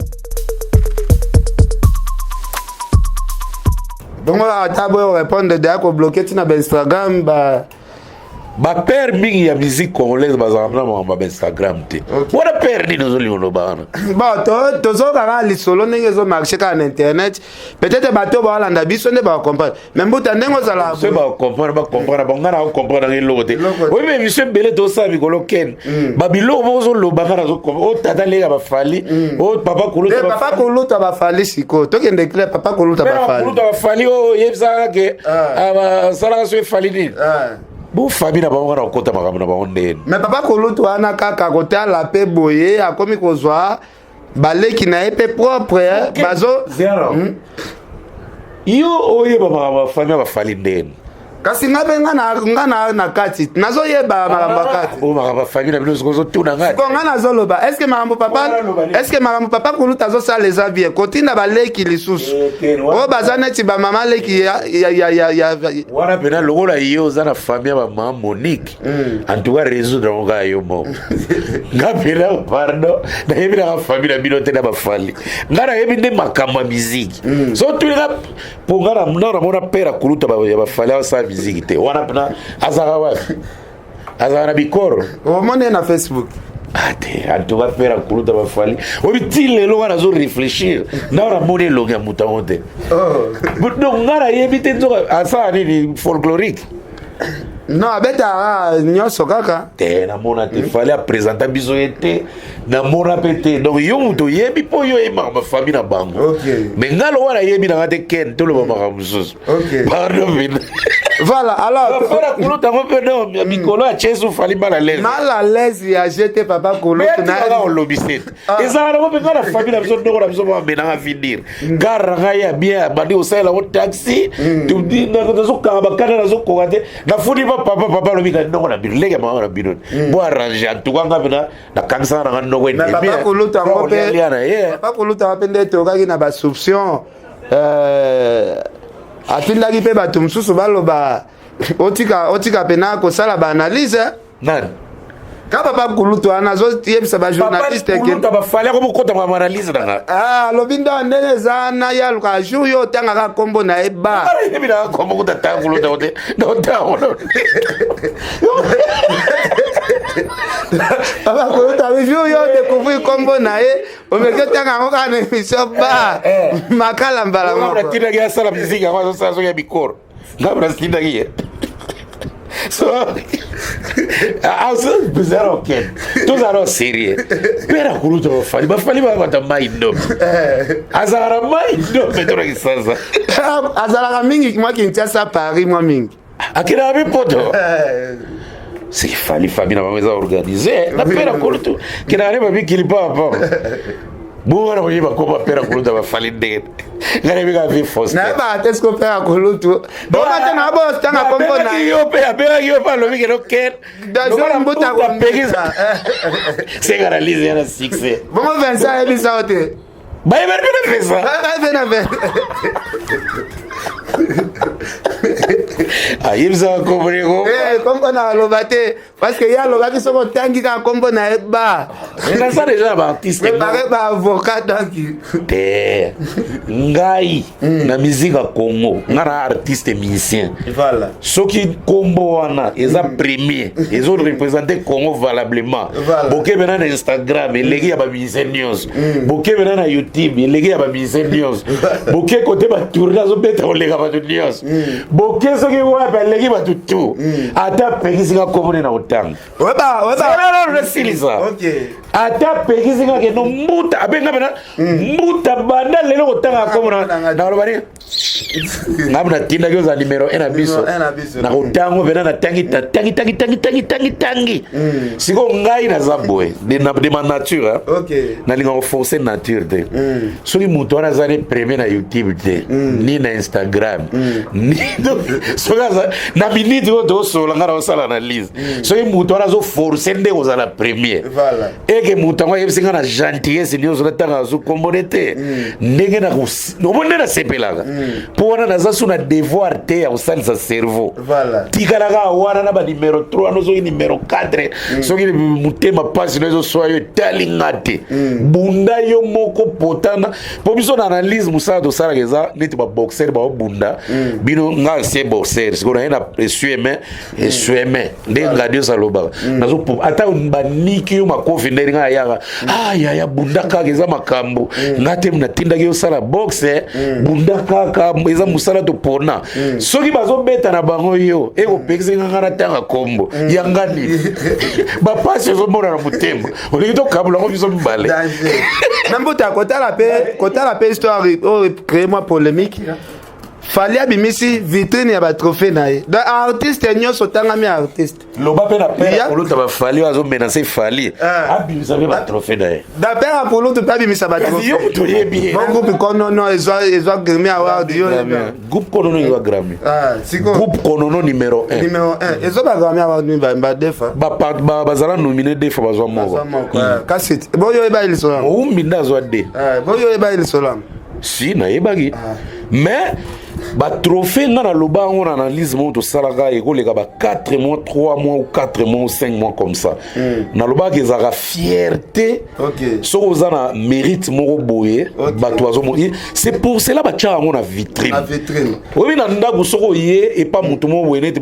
Bongo ata boyo répondre deya kobloquer ntina bainstagram ba. Bapère mingi ya musique congolaise bazalaka na makambo ya bainstagram te. Wana père nini ozolinga oloba wana? Bon, tozoyoka kaka lisolo ndenge ezomarche kaka na internet. Peut-être bato oyo baolanda biso nde bakocomprendre. Mais mbuta, ndenge ozala soki bacomprendre, bacomprendre bango. Ngai nakocomprendre ngai eloko te. Oyebi, émission ebele tosala mikolo, ken babiloko moko ozoloba, ngai nazocomprendre. O tata leka bafali, o papa kuluta. Papa kuluta bafali, sikoyo tokende clair, papa kuluta bafali. Kuluta bafali oyo oyebisaka ke asalaka so efali nini, bofami na bango, nga na kokota makambo na bango ndeni. Mais papa kulutu wana kaka kotala mpe boye, akomi kozwa baleki na ye mpe propre bazo Zero. Yo oyeba makambo ya famille ya bafali ndeni? Kasi nga mpe nga na kati nazoyeba makambo ya kati. O makambo ya famille na bino soki ozotuna ngai. Siko nga nazoloba, est ce que makambo papa Wana loba nini? est ce que makambo papa kulutu azosala eza bien, kotinda baleki lisusu Eh, te, oyo baza neti bamama leki ya Wana mpena lokola yo oza na famille ya bamama Monique, en tout cas résoudre yango kaka yo moko. Nga mpena pardon, nayebi naka famille na bino te na bafali. Nga nayebi nde makambo ya miziki. So tulinga mpo nga na namona père akuluta ya bafali asala miziki te. Wana mpena azalaka wapi? Azalaka na bikoro. Omoni ye na Facebook. Ah te, en tout cas père akuluta bafali obi ti lelo wana azo réfléchir na namoni elongi ya moto yango te. Donc nga nayebi te nzoka asala nini folklorique. Non, abetaka nyonso kaka. Te, namona te. Fali aprésenta biso ye te, namona mpe te. Donc yo moto oyebi, mpo yo oyebi makambo ya famille na bango. Mais nga lokola nayebi nanga te, ken toloba makambo mosusu. Pardon pena. Voilà, alors père kuluta yango mpe no mikolo ya Chesu, Fali mal à l'aise. Mal à l'aise ya jete papa kulutu. Na olobi se te, ezalaka nango mpe. Nga na famille na biso, ndoko na biso bamenanga finir gare na ngai ya bien, abandi kosalela yango taxi, nazokanga bakanda, nazokoka te, nafundi pa papa. Papa alobi ka ndoko na bino, leke mama na bino, bo arrange. En tout cas nga mpena nakangisaka nanga ndoko. Mais papa kulutu yango mpe lia na ye. Papa kulutu yango mpe nde tokaki na basoupçon, atindaki mpe bato mosusu baloba otika mpena kosala baanalyse. Nani? Ka papa kulutu wana azoyebisa bajournaliste. Kuluta bafali ako bokota makambo analyse nanga. Ah, alobi ndo ndenge eza na ye, aluka jour yo otangaka nkombo na ye ba Yebi nanga kombo kuta ta kuluta te notanga. Papa kulutu abi jour yo odécouvrir nkombo na ye, omeki otanga yango kaka na émission ba makala mbala moko. Natindaki asala musique yango azosala soki ya bikoro, ngai natindaki ye. So azala okende, tozala sérieux. Père akuluta bafali, bafali babata mai ndombe, azalaka na mai ndombe to na Kisasa. Azalaka mingi mwa Kinshasa, Paris mwa mingi. Akendaka mpe poto. Seki Fali, famille na bango eza organisé na père akulutu kendaka ne babikili papa bongo wana koyeba koma père akuluta bafali ndenge ngai nayebi kaka vie Faustin. Nayebaka te siko père akulutu bonga te na botanga nkombo na ye. Yo mpe abengaki yo mpe alobi keno ken Dajo mbuta. Apekisa seka analyse ya na succès. Bongo Vincent ayebisa yo te? Bayebani mpe na Vincent. Mpe na Vincent. Ayebisaka kombo. Kombo na aloba te, parce que ye alobaki soki otangi kaka nkombo na ye ba Naza déjà na baartiste. Prépare baavocat donc. Te, ngai na musique ya Congo, ngai na artiste musicien. Voilà. Soki nkombo wana eza premier, ezoreprésente Congo valablement. Bokebena na Instagram, eleki ya bamusicien nyonso. Bokebena na YouTube, eleki ya bamusicien nyonso. Boke kote batourne, azobeta koleka bato nyonso. Boke soki wapi, aleki bato tu. Ata apekisi nga nkombo nde na kotanga. Oyeba oyeba. Nasilisa. Ata apekisi nga kendo mbuta abenga pena mbuta, banda lelo kotanga nkombo naloba nini, ngai natindaki ozala numero 1 na biso. Numéro 1 na biso. Na kotango mpena natangi, tangi, tangi, tangi, tangi, tangi, tangi. Sikoyo ngai naza boye de ma nature, hein. Nalinga koforce nature te. Soki moto wana aza ne premier na YouTube te, ni na Instagram, ni soki aza na minute oyo tosola, ngai naosala analyse, soki moto wana azoforce nde kozala premier, eke moto yango ayebisi ngai na gentillesse nyonso natanga azokombone te ndenge omoni nde nasepelaka, mpo wana naza so na devoir te ya kosalisa cerveau. Tikalaka wana na banumero 3 wana, soki numero 4, soki motema mpasi no ezoswa yo, etali nga te. Bunda yo moko potana, mpo biso na analyse, mosala tosalaka eza neti baboxer baobunda. kobunda mm. Bino nga ancien boxer, sikoyo naye na essuie-main mm. Essuie-main nde Ngadios alobaka mm. Nazo ata baniki yo makofi ndenge nga ayaka mm. Ah yaya, bunda kaka, eza makambo mm. Nga te natindaki yo sala boxe mm. Bunda kaka, eza mosala topona mm. Soki bazobeta na bango, yo ekopekisa nga nga natanga kombo mm. Ya nga nini? Bapasi ozomona na motema, olingi tokabula yango biso mibale. Na mbuta, kotala mpe histoire oyo créé mwa polémique. Fally abimisi vitrine ya batrophée na ye, donc artiste nyonso otangami artiste. Loba mpe na pere koluta baFally oyo azomenacer Fally abimisa mpe batrophée na ye. Da pere akolutu mpe abimisa batrophée. Yo moto oyebi ye. Bon, groupe Konono ezwa Grammy Award, yo. Groupe Konono ezwa Grammy, groupe Konono numéro 1. Numéro 1 ezwa ba Grammy Award ba deux fois. Bazala nominé deux fois, bazwa moko. Kasi boyo oyeba lisolo. Owumbi nde azwa deux. Boyo oyeba lisolo. Si nayebaki, mais batrophée nga naloba yango na analyse moko tosalaka, ekoleka ba 4 mois, 3 mois ou 4 mois ou 5 mois comme ça mm. Nalobaka ezalaka fierté soki oza na mérite moko boye okay. Bato bazomona, c'est pour cela batiaka yango na vitrine. Oyebi, na ndako soki oye epa motu moko boye, neti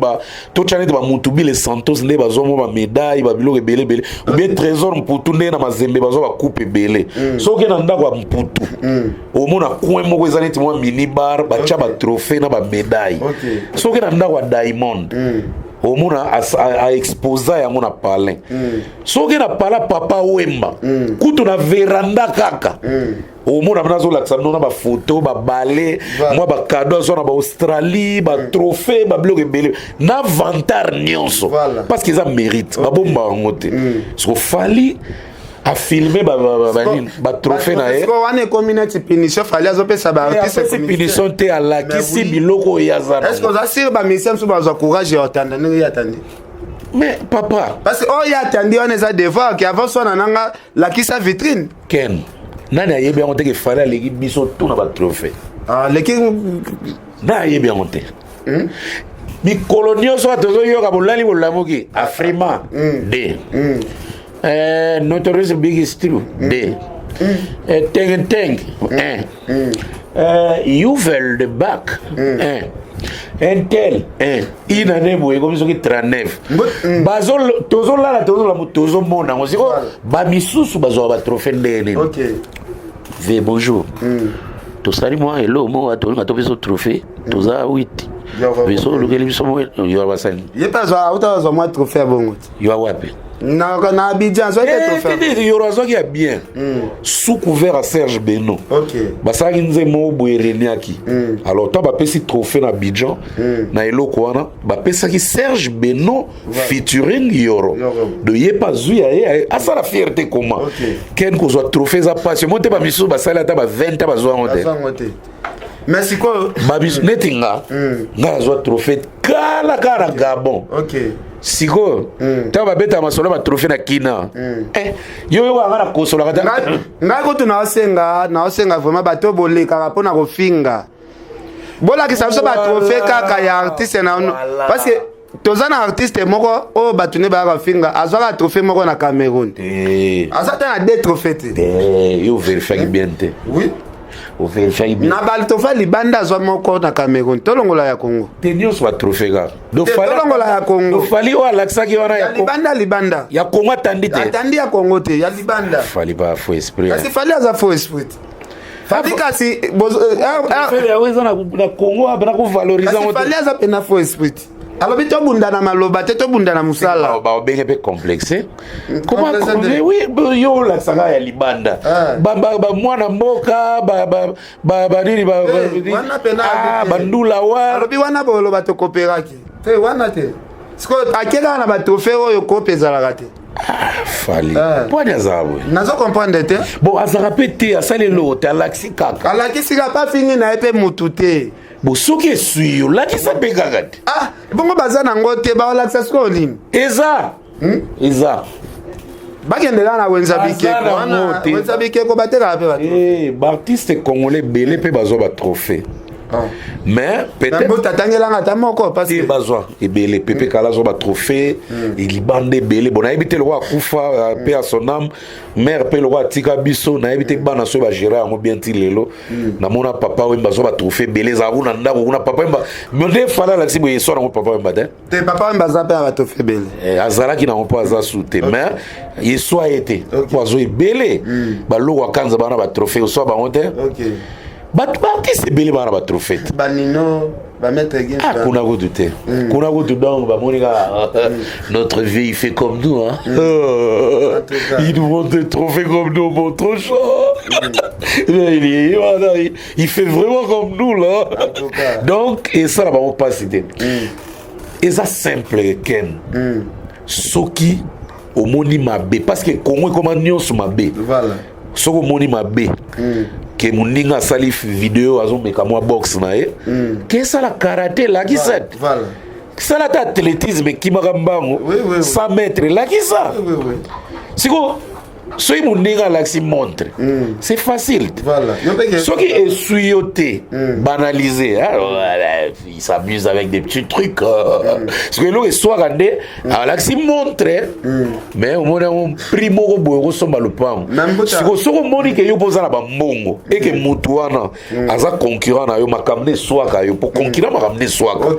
totya neti bamutu Bile Santos nde bazwa mwa bamédaille, babiloko ebele ebele, ou bien Trésor Mputu nde na Mazembe bazwa bacoupe ebele mm. Soki na ndako ya Mputu mm. omona coin moko eza neti mwa mini bar, batya batrophée na bamédaille. Soki na ndako ya Diamond mm. omona aexposa yango na palin mm. Soki na pala Papa Wemba mm. kutu na veranda kaka mm. omona mpena azolakisa bino na bafoto, babale, mwa bacadeau azwa na baAustralie, batrophée, babiloko ebele na vantard nyonso, parce que eza mérite, babomba yango te. Siko Fally afilme banini, batrophée na ye. Wana ekomi neti punition Fally azopesa baartiste. Punition te, alakisi biloko oyo aza. Est ce que oza sûr bamusicien mosusu bazwa courage ya otanda ndenge ye atandi? Mais papa. Parce que oyo atandi wana eza devoir ke avant swana nanga lakisa vitrine. Ken, nani ayebi yango te ke Fally aleki biso tu na batrophée? Aleki. Nani ayebi yango te? Mikolo nyonso oyo tozoyoka, bolali bolamuki, Afrima d Notorious Big Stew d Teng Teng 1, Yuvel de Back 1, Intel 1, ina nde boye ekomi soki 39. Tozolala, tozolamu, tozomona yango. Siko bamisusu bazwaka batrophée ndenge nini? Ve bonjour, tosali mwa elo moko, tolinga topesa trophée, toza 8, biso olukeli biso yo basali. Ye mpe auta azwa mwa trophée ya bongo te. Yo wapi? Na Abidjan azwaki trophée. Yoro azwaki ya bien sous couvert ya Serge Beno. Basalaki nzembo moko boye, ereniaki. Alors ntango bapesi trophée na Abidjan, na eloko wana bapesaki Serge Beno featuring Yoro. Do ye mpe azwi ya ye, asala fierté. Koma ken kozwa trophée eza pasi mo te. Bamisusu basali ata ba 20, bazwa yango te. Mais sikoyo neti nga, nga nazwa trophée kala kaka na Gabon. Sikoyo ntango babetaka masolo ya batrophée na kina, yo yoka nga na kosolaka te. Ngai kutu naosenga vraiment bato bolekaka mpona kofinga, bolakisa biso batrophée kaka ya artiste na, parce que toza na artiste moko oyo bato nde bayaka kofinga, azwaka trophée moko na Cameroun, aza te na deux trophée te. Yo vérifiaki bien te? Oui. Ovérifiaki bien? Na batrophée libanda, azwa moko na Cameroun. Tolongola ya Congo. Te, nyonso batrophée kaka. Tolongola ya Congo. Fally oyo alakisaki wana ya libanda, libanda. Ya Congo atandi te. Atandi ya Congo te, ya libanda. Fally ba faux esprit. Kasi Fally aza faux esprit. Fally kasi yango eza na Congo apena kovaloriser yango. Fally aza pena faux esprit. Alobi tobunda na maloba te, tobunda na mosala. Baobenge mpe complexe. Oui, yo olakisaka ya libanda, bamwana mboka banini, bandula wa. Alobi wana boloba tokooperaki te, wana te. Sikoyo ake kaka na batrophée oyo kope ezalaka te. Fally poani azala boye? Nazo comprendre te. Bon, azalaka mpe te, asali eloko te, alakisi kaka. Alakisi kaka, afingi na ye mpe mutu te. Bo soki eswi yo, lakisa mpe kaka te. Ah, bongo baza nango te, baolakisa sikoyo nini? Eza bakende kaka na wenza bikeko wana, wenza bikeko batekaka mpe bato. Baartiste congolais ebele mpe bazwa batrophée. Mais peut-être Mbuta atangelanga ata moko parce que bazwa ebele Pepe Kala azwa batrophée libanda ebele. Bon, nayebi te, lokwa akufa, mpe à son âme, mare mpe lokwa atika biso, nayebi te bana soki bagérer yango bien ti lelo. Namona Papa Wemba azwa batrophée ebele, ezala kuna ndako kuna Papa Wemba. Mais nde Fally alakisi boye, eswa nango Papa Wemba te. Te, Papa Wemba aza mpe ya batrophée ebele. Azalaki nango mpo aza su te, mais eswa ye te mpo azwa ebele. Baloko akanza bana batrophée, oswa bango te. Bato baartiste ebele bana batrophée te. Banino, bamaître Gims. Ah, kuna kutu te, kuna kutu. Donc bamoni kaka notre vie, il fait comme nous, hein. Il nous montre des trophées comme nous, bon, trop chaud. Voilà, il fait vraiment comme nous là. Donc esala bango mpasi te, eza simple. Ken, soki omoni mabe, parce que Congo ekoma nyonso mabe. Soki omoni mabe ke moninga asali video, azomeka mwa boxe na ye, ke esala karate, elakisa te. Sala ata athlétisme, ekimaka mbango 100 mètre, elakisa. Siko soki moninga alakisi montre, c'est facile. Soki esui yo te, banaliser. Il s'amuse avec des petits trucs. Soki eloko eswaka nde alakisi montre, mais omoni yango prix moko boye, okosomba lopango. Siko soki omoni ke yo mpo oza na bambongo, eke motu wana aza concurrent na yo, makambo nde eswaka yo, po concurrent makambo nde eswaka,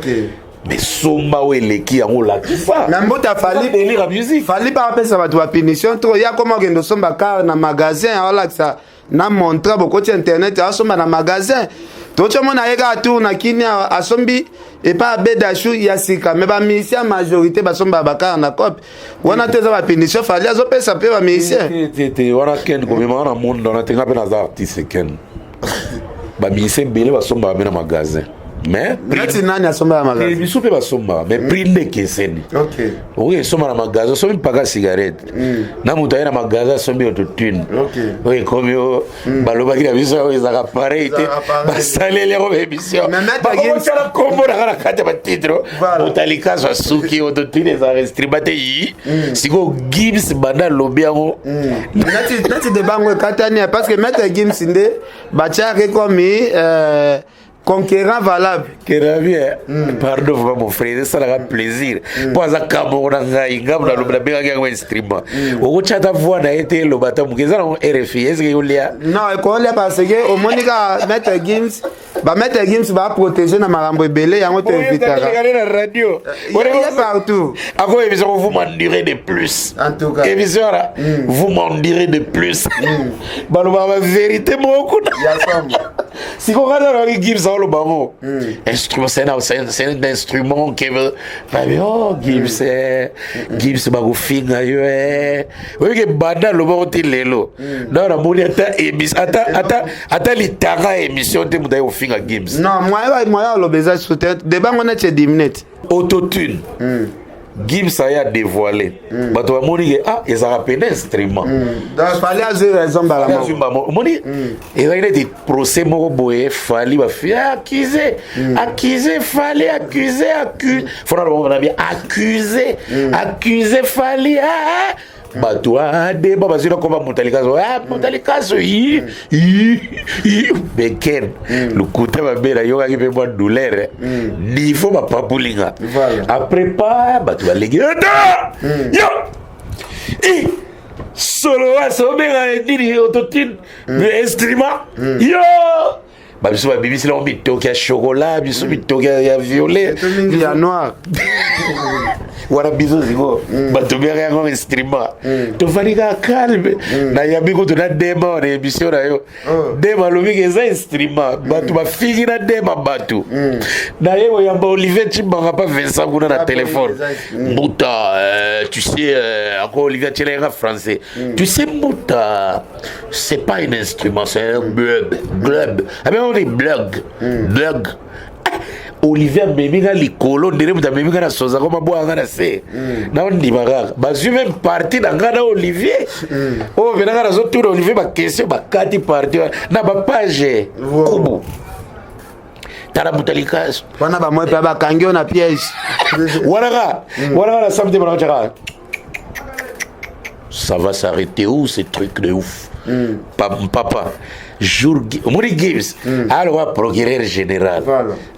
mais somba oyo eleki yango, olakisa. Na mbuta, Fally délire musique. Fally mpe apesa bato bapunition trop. Ya koma okende osomba car na magasin, aolakisa na montre, bokoti internet, asomba na magasin. Toti omona ye kaka tour na kini asombi epa abedashu ya sika. Me bamusicien ya majorité basombaka bacar na cope wana te. Eza bapunition Fally azopesa mpe bamusicien. Te, te, wana Ken komema wana monde wana te. Nga mpe naza artiste, Ken. Bamusicien ebele basombaka mpe na magasin, mais neti nani asombaka magasin? Biso mpe basombaka, mais prix nde ekeseni. Okoki esomba na magasin, osombi mpaka cigarette, na moto aye na magasin asombi autotune oyo ekomi o balobaki na biso oyo ezalaka pareil te. Basaleli yango baémission, bakokotyala kombo nanga na kati ya batitre. Moto alikaso asuki, autotune ezalaka instrument te. Yi sikoyo Gims banda alobi yango. Neti débat yango ekatani, parce que maître Gims nde batiaki komi conquérant valable. Kerabi, pardon vraiment, mon frère, esalaka plaisir mpo aza ka moko na ngai. Ngambo nalobi, nabengaki yango instrument. Okotya ata voix na ye te, eloba ata moke, eza nango RFI, est-ce yolia? Non, ekolia, parce que omoni kaka maître Gims, bamaître Gims baprotege na makambo ebele, yango toevitaka. Na radio. Ye partout. Ako émission, vous m'en direz de plus. En tout cas. Émission wana, vous m'en direz de plus, balobaka bavérité moko kuna. Sikoyo nga nalobaki Gims aoloba ngo instrument, c'est un instrument ke babi. Oh, Gims, Gims bakofinga yo. Oyoki banda alobako ti lelo, donc namoni ata émission, ata litanga ya émission te, moto aye kofinga Gims. Non, moyen oloba eza su te. Débat ngo neti edimi neti Autotune, Gims aye adévoile, bato bamoni ke ah, ezalaka pene instrument. Donc Fally azwi raison mbala moko. Omoni, ezalaki neti procès moko boye. Fally bafi accuse, accuse Fally, accuse, accuse, fona bango na bien, accuse, accuse Fally. Ah, bato adeba bazwi na komba moto alikaso, moto alikaso yi yi beken lokuta mabe. Nayokaki mpe mwa douleur, niveau bapapulinga. Après pa bato balengi ata yo solo wasi obenga nini autotune instrument yo. Babiso babimisi nango mitoki ya chocolat, biso mitoki ya violet. Mingi ya noir. Wana biso sikoyo bato bengaka yango instrument. Tofandi kaka calme, nayambi kutu na Dema wana émission na yo. Dema alobi ke eza instrument, bato bafingi na Dema. Bato naye koyamba Olivier Cimbanga pa Vincent kuna na téléphone. Mbuta, tu sais, encore Olivier atiela yanga français, tu sais, Mbuta, c'est pas un instrument, c'est un blog, blog. Abe on dit blog, blog. Olivier amemi nga likolo ndenge moto amemi nga na sozako, mabwaka nga na se, naondima kaka. Bazwi même parti na nga na Olivier oyo mpena nga nazotuna Olivier baquestion, bakati parti wana na bapage kubu. Tala moto alikaso. Wana bamoi mpe bakangi yo na piège. Wana ka wana na samedi, bana kaka, ça va s'arrêter où, ces trucs de ouf? Papa jour omoni Gims aloba procureur général,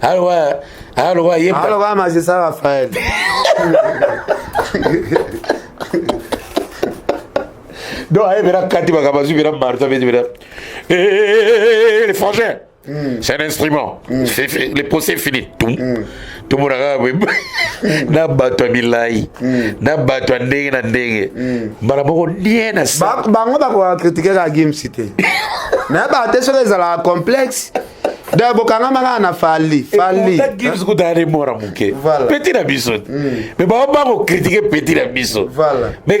aloba ye aloba magistrat Raphaël. Donc ayebela kati makambo, azwi mpena marteau, abeti mpena les frangins. C'est un instrument. Le procès est fini. Tout. Tout le monde na bato ya milai, na bato ya ndenge na ndenge, mbala moko nie na bango bakoka critiquer kaka Gims te. Nayebaka te soki ezalaka complexe. Donc bokangama kaka na Fally, Fally. Gims kuta ali mora moke, petit na biso, mais bango bakocritiquer petit na biso. Mais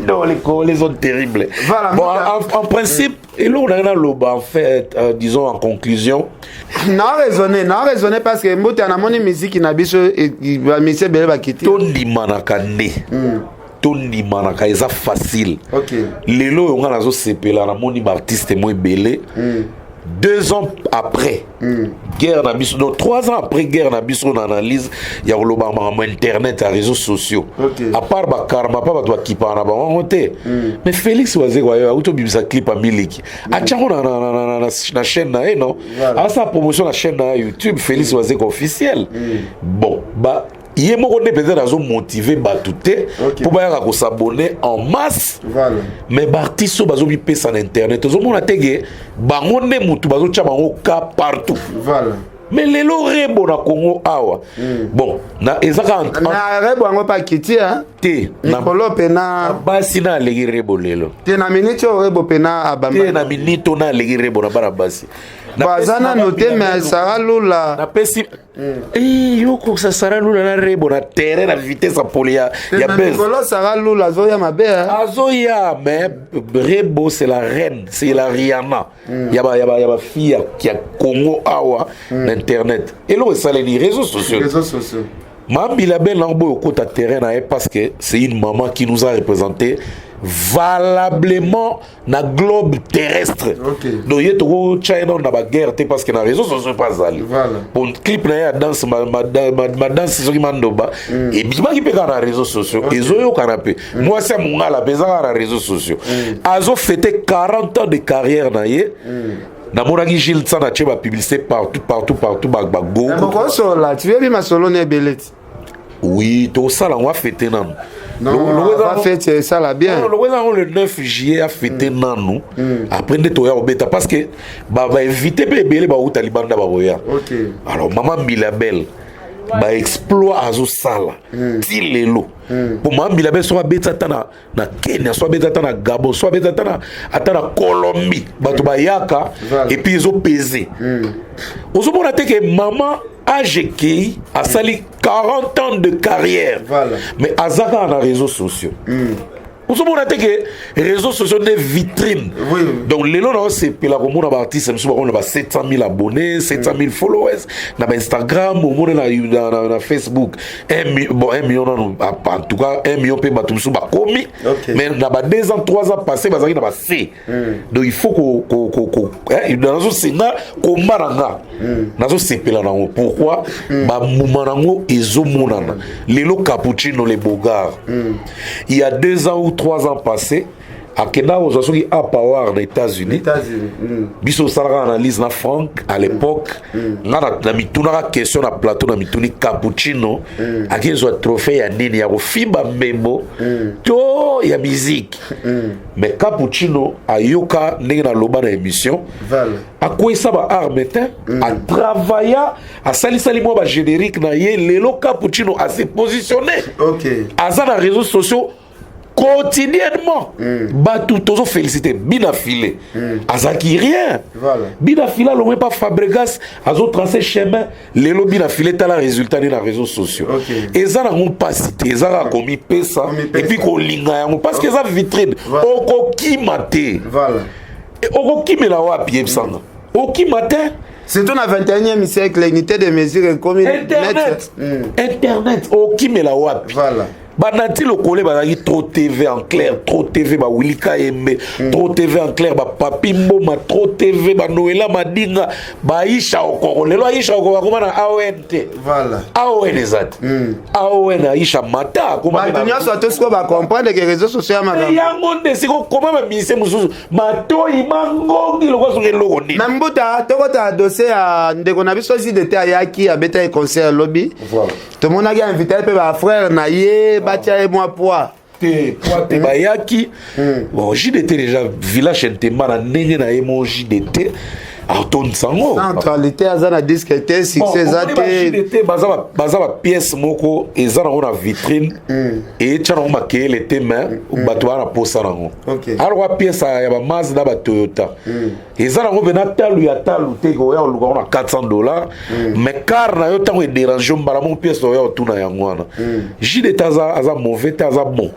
non, les Congolais sont terribles. Bon, en principe, eloko na ngai naloba, en fait, disons en conclusion, na raisonné, na raisonné, parce que mbote namoni miziki na biso, bamisi ebele bakiti. Tondimanaka nde, tondimanaka, eza facile. Lelo oyo ngai nazosepela, namoni baartiste mo ebele. 2 ans après guerre na biso, donc 3 ans après guerre na biso na analyse ya koloba makambo internet ya réseaux sociaux, à part bakarma mpa bato bakipaka na bango yango te. Mais Félix Wazekwa ayo auti obimisa clip ya miliki, atiango na chaîne na ye, non, asala promotion na chaîne na ye YouTube, Félix Wazekwa officiel. Bon, ba ye moko nde peut-être azomotiver bato te mpo bayaka kos'abonner en masse. Mais baartiste oyo bazomipesa na internet, ozomona teke bango nde motu bazotya bango ka partout. Mais lelo Rebo na Congo awa, bon, na eza kaka na Rebo yango mpe akiti. Te. Mikolo mpena. Basi na aleki Rebo lelo. Te, na miniti oyo Rebo mpena abamba. Te, na miniti oyo na aleki Rebo na bana basi. Aza nano te, mais Sara Lula. Napesi yo kokisa Sara Lula na Rebo na terrain, na vitesse ya pole ya buzz. Mikolo Sara Lula azoya mabe. Azoya, mais Rebo, c'est la reine, c'est la Rihanna ya bafille ya Congo awa na internet. Eloko esaleli réseaux sociaux. Réseaux sociaux. Mambila Ben nango boyo okota terrain na ye, parce que c'est une maman qui nous a représenté valablement na globe terrestre. Donc ye tokotya ye nano na baguerre te, parce que na réseau sociaux mpe azali. Bon, clip na ye ya danse, madanse soki mandoba ebimaki mpe kaka na réseaux sociaux, ezoyokana mpe mwasi ya mongala mpe eza kaka na réseaux sociaux. Azofêter 40 ans de carrière na ye. Namonaki Gilles Tsana atie bapublicité partout, partout, partout, bago. Bokosola, tuyebi masolo na ebele ti. Oui, tosala yango, afêter nanu. Fête esala bien. Loko eza yango le 9 juillet, afêter nanu, après nde toya kobeta, parce que bainvité mpe ebele bauta libanda bakoya. Alors mama Mbila Bel, baexploit azosala ti lelo, po mama Mbila Bel soki abeti ata na Kenya, so abeti ata na Gabon, so abeti ata na Colombie, bato bayaka. Et puis ezopese, ozomona te ke mama age ekei, asali 40 ans de carrière. Mais aza kaka na réseaux sociaux. Ozomona te ke réseaux sociaux nde vitrine. Donc lelo na osepela komona baartiste mosusu bakomona ba 700 000 abonnés, 700 000 followers na bainstagram, omona na Facebook bon, 1 million nanu, en tout cas 1 million mpe bato mosusu bakomi. Mais na ba 2 ans, 3 ans passé, bazalaki na ba c. Donc il faut nazosenga komba na nga, nazosepela nango. Pourquoi? Bambuma nango ezomonana lelo. Cappuccino le Bogard, il y a 2 ans ou 3 ans passé, akenda kozwa soki Power na États-Unis. Biso osalaka analyse na Frank à l'époque. Nga na mitunaka question na plateau, na mituni: Cappuccino akezwa trophée ya nini? Ya kofimba mbembo to ya musique? Mais Cappuccino ayoka ndenge naloba na émission, akweyisa baarme te, atravailla, asalisali mwa bagénérique na ye. Lelo Cappuccino ase positionné, aza na réseaux sociaux quotidiennement. Bato tozofélicité Bina File. Azalaki rien. Bina File alongwe pa Fabregas, azotrace chemin. Lelo Bina File, tala résultat nde na réseaux sociaux. Eza nango mpasi te, eza kaka komipesa et puis kolinga yango, parce que eza vitrine. Okokima te. Okokimela wapi? Yebisanga, okima te. Surtout na 21e siècle, unité de mesure ekomi internet. Internet, okimela wapi? Voilà. Banati lokole bazalaki trop TV en clair, trop TV ba Willy Kayembe, trop TV en clair ba Papi Mboma, trop TV ba Noela Madinga, ba Aisha Okoro. Lelo Aisha Okoro akoma na AON te. Voilà. AON eza te. AON Aisha Mata akoma bato nyonso to sikoyo bacomprendre ke réseau sociaux ya makambo yango nde sikoyo koma bamise mosusu matoi mangongi lokola soki eloko nini. Na mbuta, tokota dossier ya ndeko na biso JDT. Ayaki, abetaki concert lobi. Voilà. Tomonaki invité mpe bafrère na ye, batia ye mwa poids. Te, poids te, bayaki. Bon, JDT déjà, village Ntemba na ndenge na ye mo, JDT atondisa yango. Centralité aza na disque te, succès eza te. JDT baza bapièce moko eza nango na vitrine, etya nango makeyele te, mais bato baa na posa nango. Alokwa pièce ya baMazda, baToyota, eza nango mpena talu ya talu te, koya koluka ngo na 400 $, mais car na yo, ntango edérange yo, mbala moko pièce oya kotuna yango wana. JDT aza mauvais te, aza bon.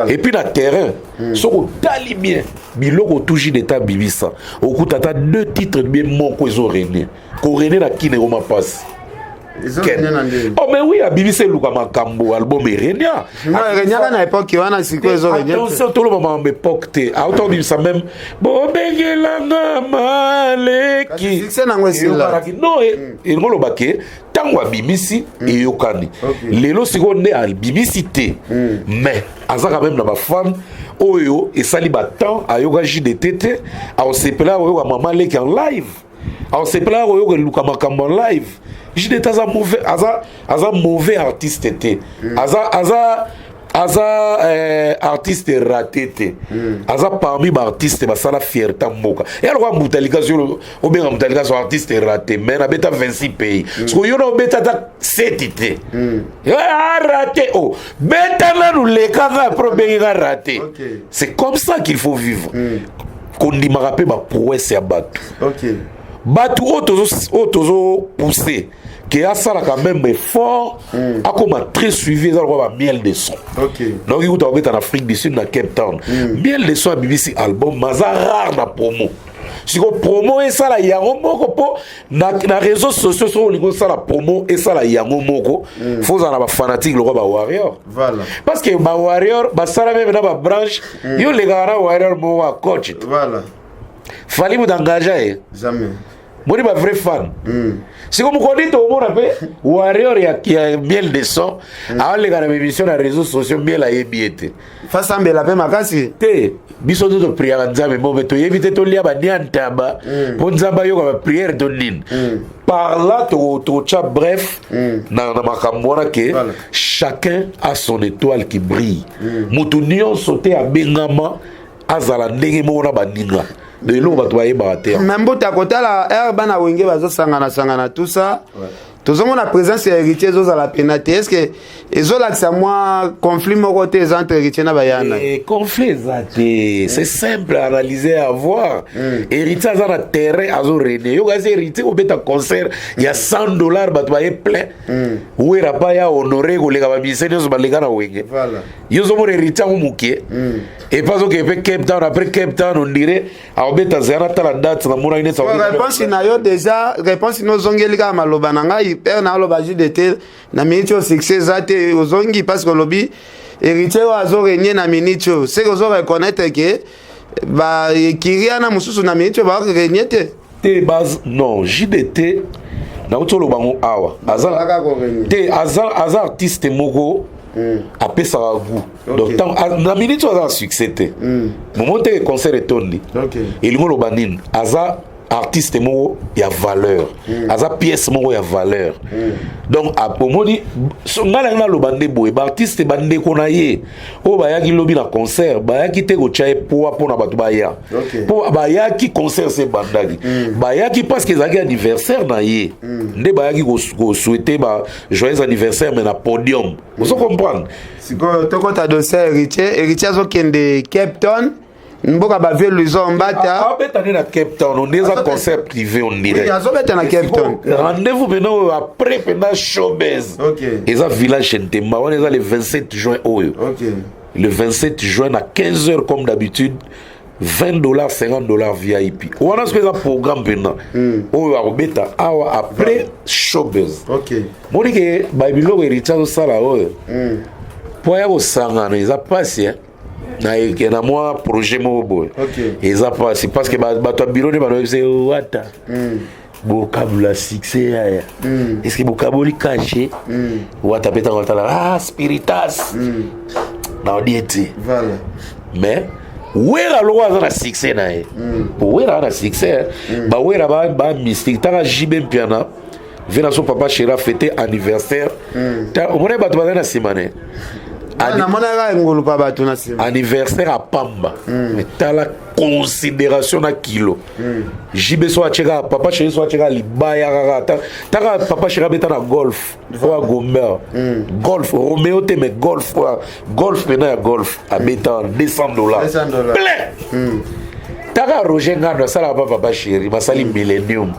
Et puis na terrain, soki otali bien biloko tu JDT abimisa, okuta ata deux titres bien moko ezorene korene na kine, ekoma mpasi. Oh mais oui, abimisa Eluka Makambo, album erenia. Erenyaka na époque wana, sikoyo ezorenie. Attention, toloba makambo époque te. Auta obimisa même Bobengelanga Maleki. Succès nango esila. Non, elingo oloba ke ntango abimisi eyokani. Lelo sikoyo nde abimisi te, mais aza quand même na bafan oyo esali batemps ayoka JDT te. Aosepela koyoka Mama Leki en live, aosepela koyoka Eluka Makambo en live. JDT aza mauvais, aza mauvais artiste te, aza artiste raté te. Aza parmi baartiste basala fierté mboka. E alokwa mbuta likasi oyo obenga mbuta likasi artiste raté, mais nabeta 26 pays. Siko yo na obeta ata 7 te. Raté o beta nanu, lekanga, après obengi nga raté. C'est comme ça qu'il faut vivre. Kondimaka mpe baprouesse ya bato. Bato oyo tozopousse ke asalaka même effort, akoma très suivi, eza lokola baMiel de Son. Donc ikuta kobeta na Afrique du Sud, na Cape Town. Miel de Son abimisi album, maza rare na promo. Siko promo esala yango moko, mpo na réseaux sociaux, soki olingi osala promo esala yango moko, fo ozala na bafanatique lokola bawarrior. Parce que bawarrior basala même na babranche. Yo olekaka na warrior moko ya coach. Fally moto engage ye. Jamais. Moni bavrai fan. Siko mokoni tokomona mpe warrior ya Miel de Son aoleka na bémission na réseaux sociaux, Miel ayebi ye te. Fasambela mpe makasi. Te, biso to topriaka Nzambe mo, me toyebi te tolia bania ntaba mpo Nzambe ayoka baprière to nini. Par là totya bref na makambo wana ke chacun a son étoile qui brille. Moto nyonso te abengama azala ndenge moko na baninga. De eloko bato bayebaka te. Me mbuta, kotala ere bana Wenge bazosangana-sangana, tout ça, tozomona présence ya Héritier ezozala pena te. Est ce que ezolakisa mwa conflit moko te eza entre Héritier na bayana? Conflit eza te, c'est simple à analyser, à voir. Héritier aza na terrain, azorene. Yo kasi Héritier kobeta concert ya 100 $, bato baye plein. Wera pa ya honore koleka bamise nyonso baleka na Wenge. Yo ozomona Héritier yango moke epa azokende mpe Cape Town. Après Cape Town, on dirait akobeta zela. Natala date, namonaki neti Réponse na yo déjà, réponse no ozongeli kaka maloba na ngai pere na aloba JDT na minute oyo succès eza te. Ozongi parce que olobi Héritier oyo azorenie na minute oyo, seke ozo reconnaître ke baekiri wana mosusu na minute oyo baorenie te. Te, baz non, JDT nauti oloba ngo awa, aza te, aza artiste moko apesaka goût. Donc ntango na minute oyo aza na succès te, momo teke concert etondi, elingi oloba nini? Aza artiste moko ya valeur, aza pièce moko ya valeur. Donc omoni, ngai nangi naloba nde boye: baartiste bandeko na ye oyo bayaki lobi na concert, bayaki te kotya ye poa mpona bato baya, mpo bayaki concert se ebandaki. Bayaki parce que ezalaki anniversaire na ye, nde bayaki kosouhaiter ba joyeux anniversaire, mais na podium, ozo comprendre. Sikoyo tokota dossier Héritier. Héritier azokende Cape Town, mboka bavie Luison Mbata. Abeta nde na Cape Town, onde eza concert privé, on dirait. Azobeta na Cape Town. Rendez-vous mpena oyo après mpena showbase eza village Ntemba wana, eza le 27 juin oyo. Le 27 juin na 15 heures, comme d'habitude, 20 $, 50 $ VIP. Wana soki eza programme mpena oyo akobeta awa après showbase. Moni ke babiloko Héritier azosala oyo. Po aya kosangana eza mpasi eh? Na, na mwa projet moko boye eza mpasi parce que bato ya biro nde balobi se wata bokabula succès yaya est ce que bokaboli cache wata mpe ntango atala ah spiritas na odie te. Voilà. Mais Wera loko aza na succès na ye po Wera aza na succès bawera ba mystique taka JB Mpiana ve na so papa chéri afete anniversaire. Omoni bato bazali na nsima ne. Namonaka engulupa bato na nsima. Anniversaire ya pamba, mais tala considération na kilo. JB so atie kaka, papa chéri so atie kaka libaya kaka taka papa chéri abeta na golf oyo agombe awa, golf Romeo te, mais golf oyo golf pena ya golf abeta 200 $. 200 $. Plein taka Roger Ngando asalaka pa papa chéri basali Millennium,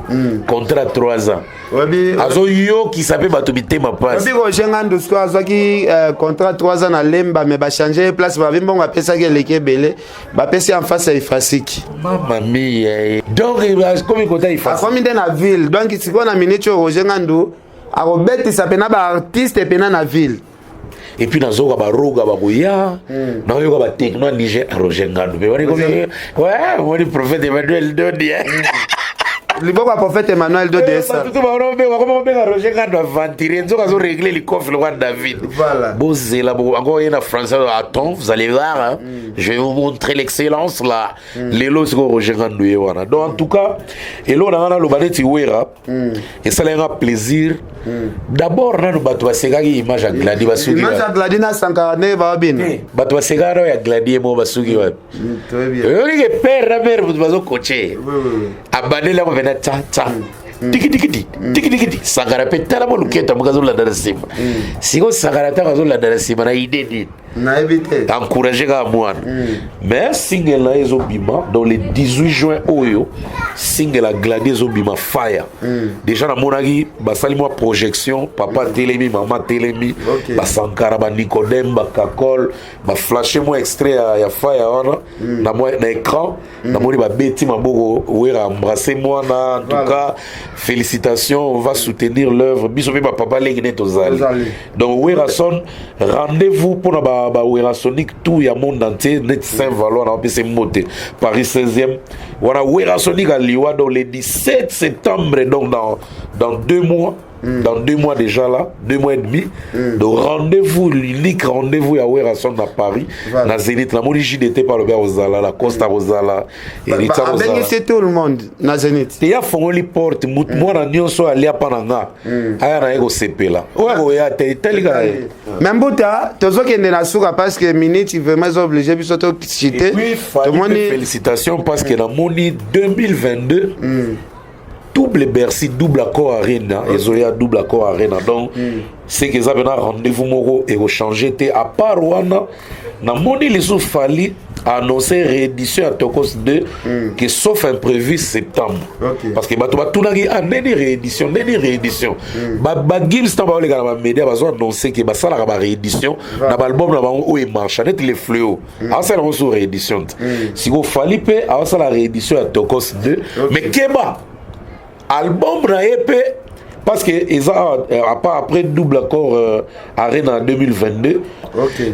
contrat 3 ans. Oyebi azoyokisa mpe bato mitema pasi. Oyebi Roger Ngandu siko azwaki contrat 3 ans na Lemba, mais bachange place, babi mbongo apesaki eleki ebele, bapesi en face ya Ifasiki. Mama mia, donc akomi kota Ifasi. Akomi nde na ville. Donc sikoyo na minute oyo Roger Ngandu akobetisa mpena baartiste mpena na ville. Et puis nazoyoka baroga bakoya, nazoyoka batechno ya Niger. Roger Ngandu mpe wani komi moni prophète Emmanuel Dodi. Liboko ya prophète Emmanuel Dodi esa. Bakoma kobenga Roger Ngandu aventurier, nzoka azoregle likofi lokwa David. Voilà. Bozela encore ye na français: "Attends, vous allez voir, hein. Je vais vous montrer l'excellence là." Lelo sikoyo Roger Ngandu ye wana. Donc en tout cas eloko na nga naloba neti Wera esalaki nga plaisir. D'abord nano bato basekaki image ya Gladi, basuki. Image ya Gladi na Sankara ndenge baobina. Bato basekaka nao ya Gladi ye moko, basuki wapi? Oyokike père na mare moto bazokoche abandeli yango mpena ta ta tikitikiti tikitikiti. Sankara mpe tala mo luketa moko azolanda na nsima. Sikoyo Sankara ntango azolanda na nsima na idée nini? Nayebi te. Encourage kaka mwana. Mais single na ye ezobima dans le 18 juin oyo. Single ya Gladi ezobima fire. Déjà namonaki basali mwa projection, papa telemi, mama telemi, basankara, banicodème, bakakol, baflashe mwa extrait ya fire wana na, mwa, na écran. Namoni babeti maboko, Wera embrassé mwana. En tout cas félicitations, on va soutenir l'œuvre. Biso mpe bapapa leki nde tozali. Tozali. Donc Werason, rendez-vous mpona bawerasonique tout ya monde entier neti Saint Valois na bapesa mbote, Paris 16e wana Werasonique aliwa. Donc le 17 septembre, donc dans 2 mois, dans 2 mois déjà là, 2 mois et demi. Donc rendez-vous, l'unique rendez-vous ya Werason na Paris. Voilà. Na Zénith. Namoni JDT par le ozala, la Costa ozala, Erita ozala. Abengisi tout le monde na Zénith. Te ya fongoli porte mwana nyonso alia mpa na nga aya na ye kosepela oyo akoya te etali kaka ye. Mais mbuta, tozokende na suka parce que minute vraiment eza oblige biso tochite. Et puis, Fally Tomoni mpe félicitations parce que namoni 2022 double Bercy, double Accor Arena ezoya, double Accor Arena. Donc c'est que eza mpena rendez-vous moko ekochange te. À part wana, namoni lisusu Fally annoncé réédition ya Tokos 2 que sauf imprévu septembre. Parce que bato batunaki: "Ah, ndeni réédition, ndeni réédition?" Bagims ntango baoleka na bamédia, bazo annonce ke basalaka baréédition na baalbum na bango oyo emarcha neti Le Fléau, aosala yango so réédition te. Sikoyo Fally mpe aosala réédition ya Tokos 2. Mais keba, album na ye mpe, parce que eza à part après double Accor Arena en 2022.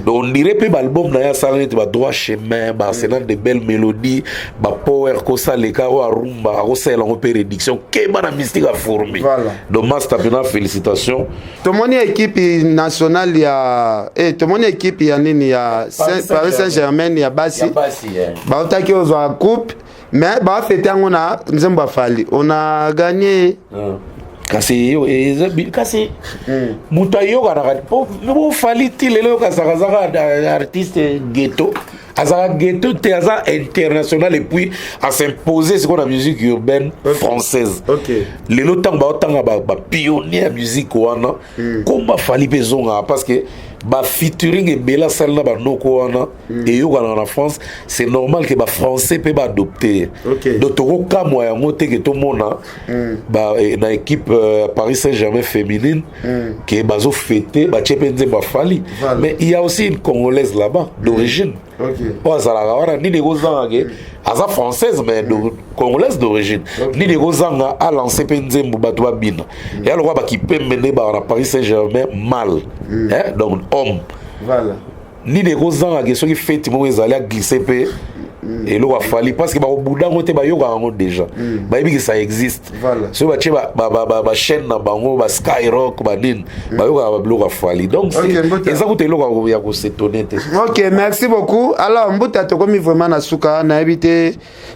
Donc on dirait mpe baalbum na ye asala neti badroit chemin, baarsenal de belles mélodies, bapower kosaleka oyo arumba, akosalela yango mpe réduction. Keba na mystique afourmi. Voilà. Donc master mpena félicitations. Tomoni équipe nationale ya tomoni équipe ya nini ya Paris Saint-Germain ya basi. Bautaki ozwa coupe, mais bafete yango na nzembo ya Fally, "On a gagné". Kasi yo kasi moto ayokanaka po bofali ti lelo oyokasaka azaka artiste ghetto, azalaka ghetto te, aza international et puis asimpose sikoyo na musique urbaine française. Lelo ntango baotanga bapionnier ya musique wana, komba Fally mpe ezongaka parce que bafeaturing ebele asali na banoko wana eyokanaka na France. C'est normal ke bafrançais mpe baadopte ye. Donc tokokamwa yango te ke tomona na équipe Paris Saint-Germain féminine ke bazofete, batie mpe nzembo afali. Mais il y a aussi une Congolaise là-bas d'origine oyo azalaka wana. Nini ekozanga ke aza française mais congolaise d'origine? Nini ekozanga alance mpe nzembo, bato babina? Ya lokwa bakipembe nde baka na Paris Saint Germain mal, hein? Donc homme. Voilà. Nini ekozanga ke soki feti moko ezali aglisse mpe eloko afali parce que bakobuda yango te, bayokaka yango déjà, bayebi ke ça existe. Soki batie bachaîne na bango, baskyrock, banini, bayokaka babiloko afali. Donc eza kuta eloko ya kos'étonner te. Ok, merci beaucoup. Alors mbuta, tokomi vraiment na suka. Nayebi te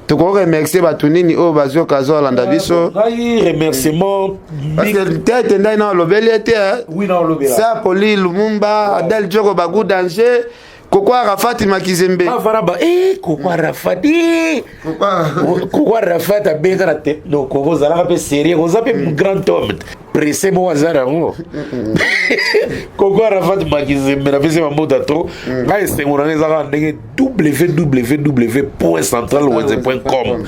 tokoremercier bato nini oyo bazwi occasion olanda biso. Ngai remerciement Parce que tete ndai na olobeli ye te. Oui, na olobela. Sa Poli Lumumba, Adel Djoko, Bagu Danger, Koko Arafat Makizembe. Bavara ba Koko Arafat, Koko Arafat abenga na te. Non, Koko ozalaka mpe sérieux, oza mpe grand homme pressé moko aza nango. Koko Arafat Makizembe, napesi bamota to ngai. Esengo na ngai eza kaka ndenge www.centralwenze.com,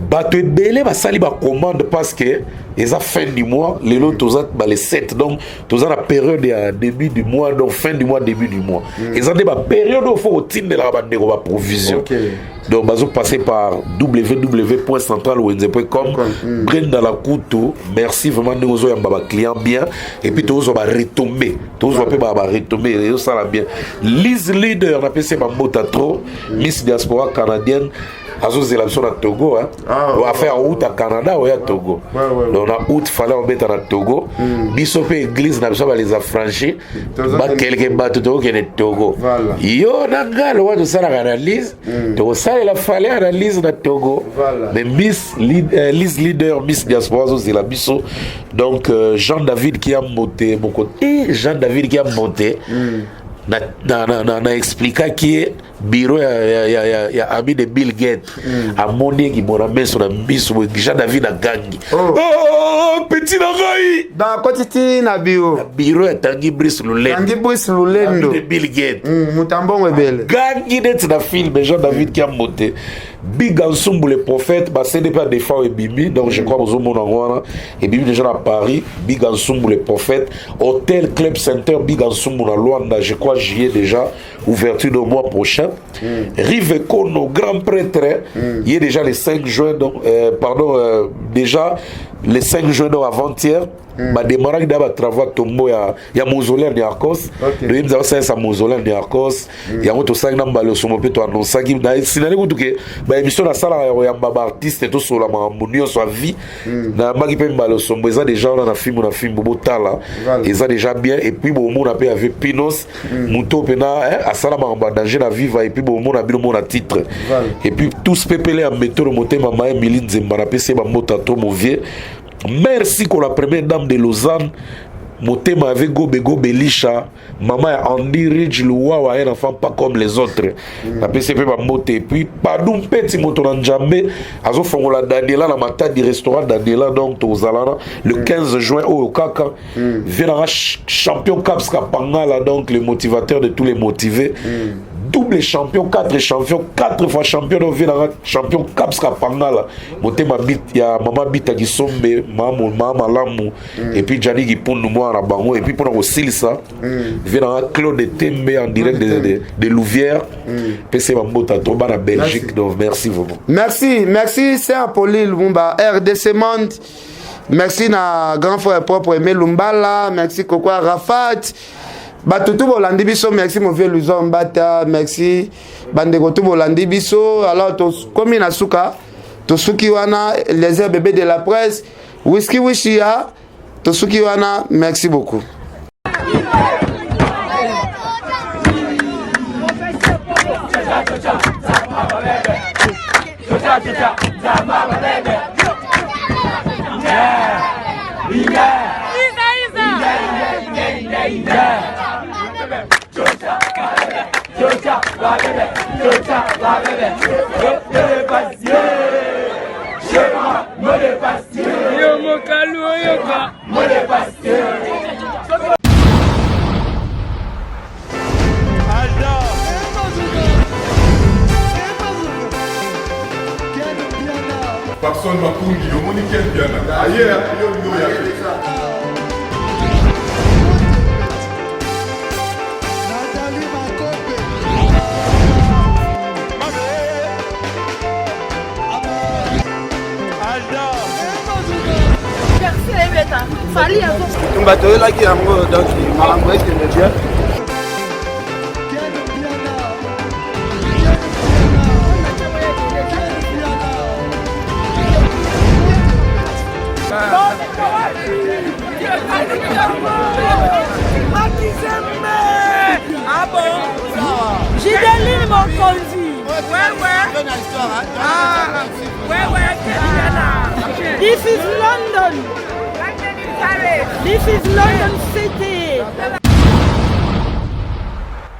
bato ebele basali bacommande parce que eza fin du mois. Lelo toza bale 7, donc toza na période ya début du mois, donc fin du mois, début du mois, eza nde bapériode oyo fo kotindelaka bandeko baprovision. Donc bazopasser par www.centralwenze.com. Brenda Lakutu, merci vraiment ndenge ozoyamba baclient bien et puis tozozwa baretombées, tozozwa mpe baretombées, ezosala bien. Lise Leader, napesi bambota trop. Miss Diaspora canadienne azozela biso na Togo. Affaire aouta Canada oya Togo, donc na août fallait obeta na Togo. Biso mpe église na biso baleza franchi bakeleke bato, tokokende Togo. Yo na nga lokwa tosalaka analyse, tokosalela fale analyse na Togo. Mais Miss Lise Leader, Miss Diaspora azozela biso. Donc Jean David qui a monté moko, Jean David qui a monté na, na, na, na, na explikaki ye bureau ya ami de Bill Gates. Amoni ekimona meso na miso boye, Jean David agangi: "Oh. Oh, petit na ngai!" Akoti ti na bureau. Na bureau ya Tangi Brice Lulendo. Tangi Brice Lulendo. De Bill Gates. Moto ambongo ebele. Gangi neti na film. Jean David Kiambote, Big Ansumbu le prophète, basede mpe adefa ebimi. Donc je crois bozomona yango wana ebimi déjà na Paris. Big Ansumbu le prophète, hôtel Club Center Big Ansumbu na Luanda, je crois juillet déjà, ouverture le mois prochain. Rive Kono, grand prêtre, il est déjà le 5 juin, donc pardon, déjà le 5 juin, donc avant-hier, badémarraki da batravaux tombo ya mausolée ya Niarcos. Donc ye mzaka osalisa mausolée ya Niarcos yango tosalaki na mbala osombo mpe toannonsaki sinali kutu ke baémission nasalaka ya koyamba baartiste, tosola makambo nyonso ya vie. Nayambaki mpe mbala osombo, eza déjà wana na fimbu na fimbu, botala, eza déjà bien. Et puis bomona mpe ave Pinos, moto mpena asala makambo ya danger na viva. Et puis bomona bino mona titre. Et puis tous pepele ya metolo motema maye Mili Nzemba, napesi ye bambota to mon vieux. Merci ko la première dame de Lausanne, motema avec Gobe Gobe Elisha, mama ya Andy Ridge Luwawa, un enfant pas comme les autres, napesi mpe bambote. Et puis Padu Mpeti, moto na Nzambe, azofongola Daniela na Matadi, restaurant Daniela. Donc tozala na le 15 juin oyo kaka. Vie nanga champion Caps Kapangala, donc le motivateur de tous les motivés, double champion, quatre champion, quatre fois champion. Donc vie nanga champion Caps Kapangala, motema bit ya mama Bita Kisombe, mama malamu. Et puis Jani Kipundu, mwana na bango. Et puis mpona kosilisa, vie nanga Claude Tembe en direct de Louvière, pese bambota to bana Belgique. Donc merci vraiment. Merci, merci Sœur Poli Lumumba, RDC Monde. Merci na grand frère propre Aimé Lumbala, merci Koko Arafat, bato tu bolandi biso. Merci mon vieux Luzo Mbata, merci bandeko tu bolandi biso. Alors tokomi na suka, tosuki wana. Les bébés de la presse, Whisky Wishia, tosuki wana. Merci beaucoup. Isa, Isa. Yo mokalu oyoka. Papson Makungi, omoni Ken Piana aye, yo yo ya te. Nathalie Makope. Merci, Ebeta. Fali azo. Tumba toyelaki yango, donc makambo ekende bien. Makizembe Ah bon Gideline Mokonzi Ouais ouais Ah Ouais ouais This is London This is London City.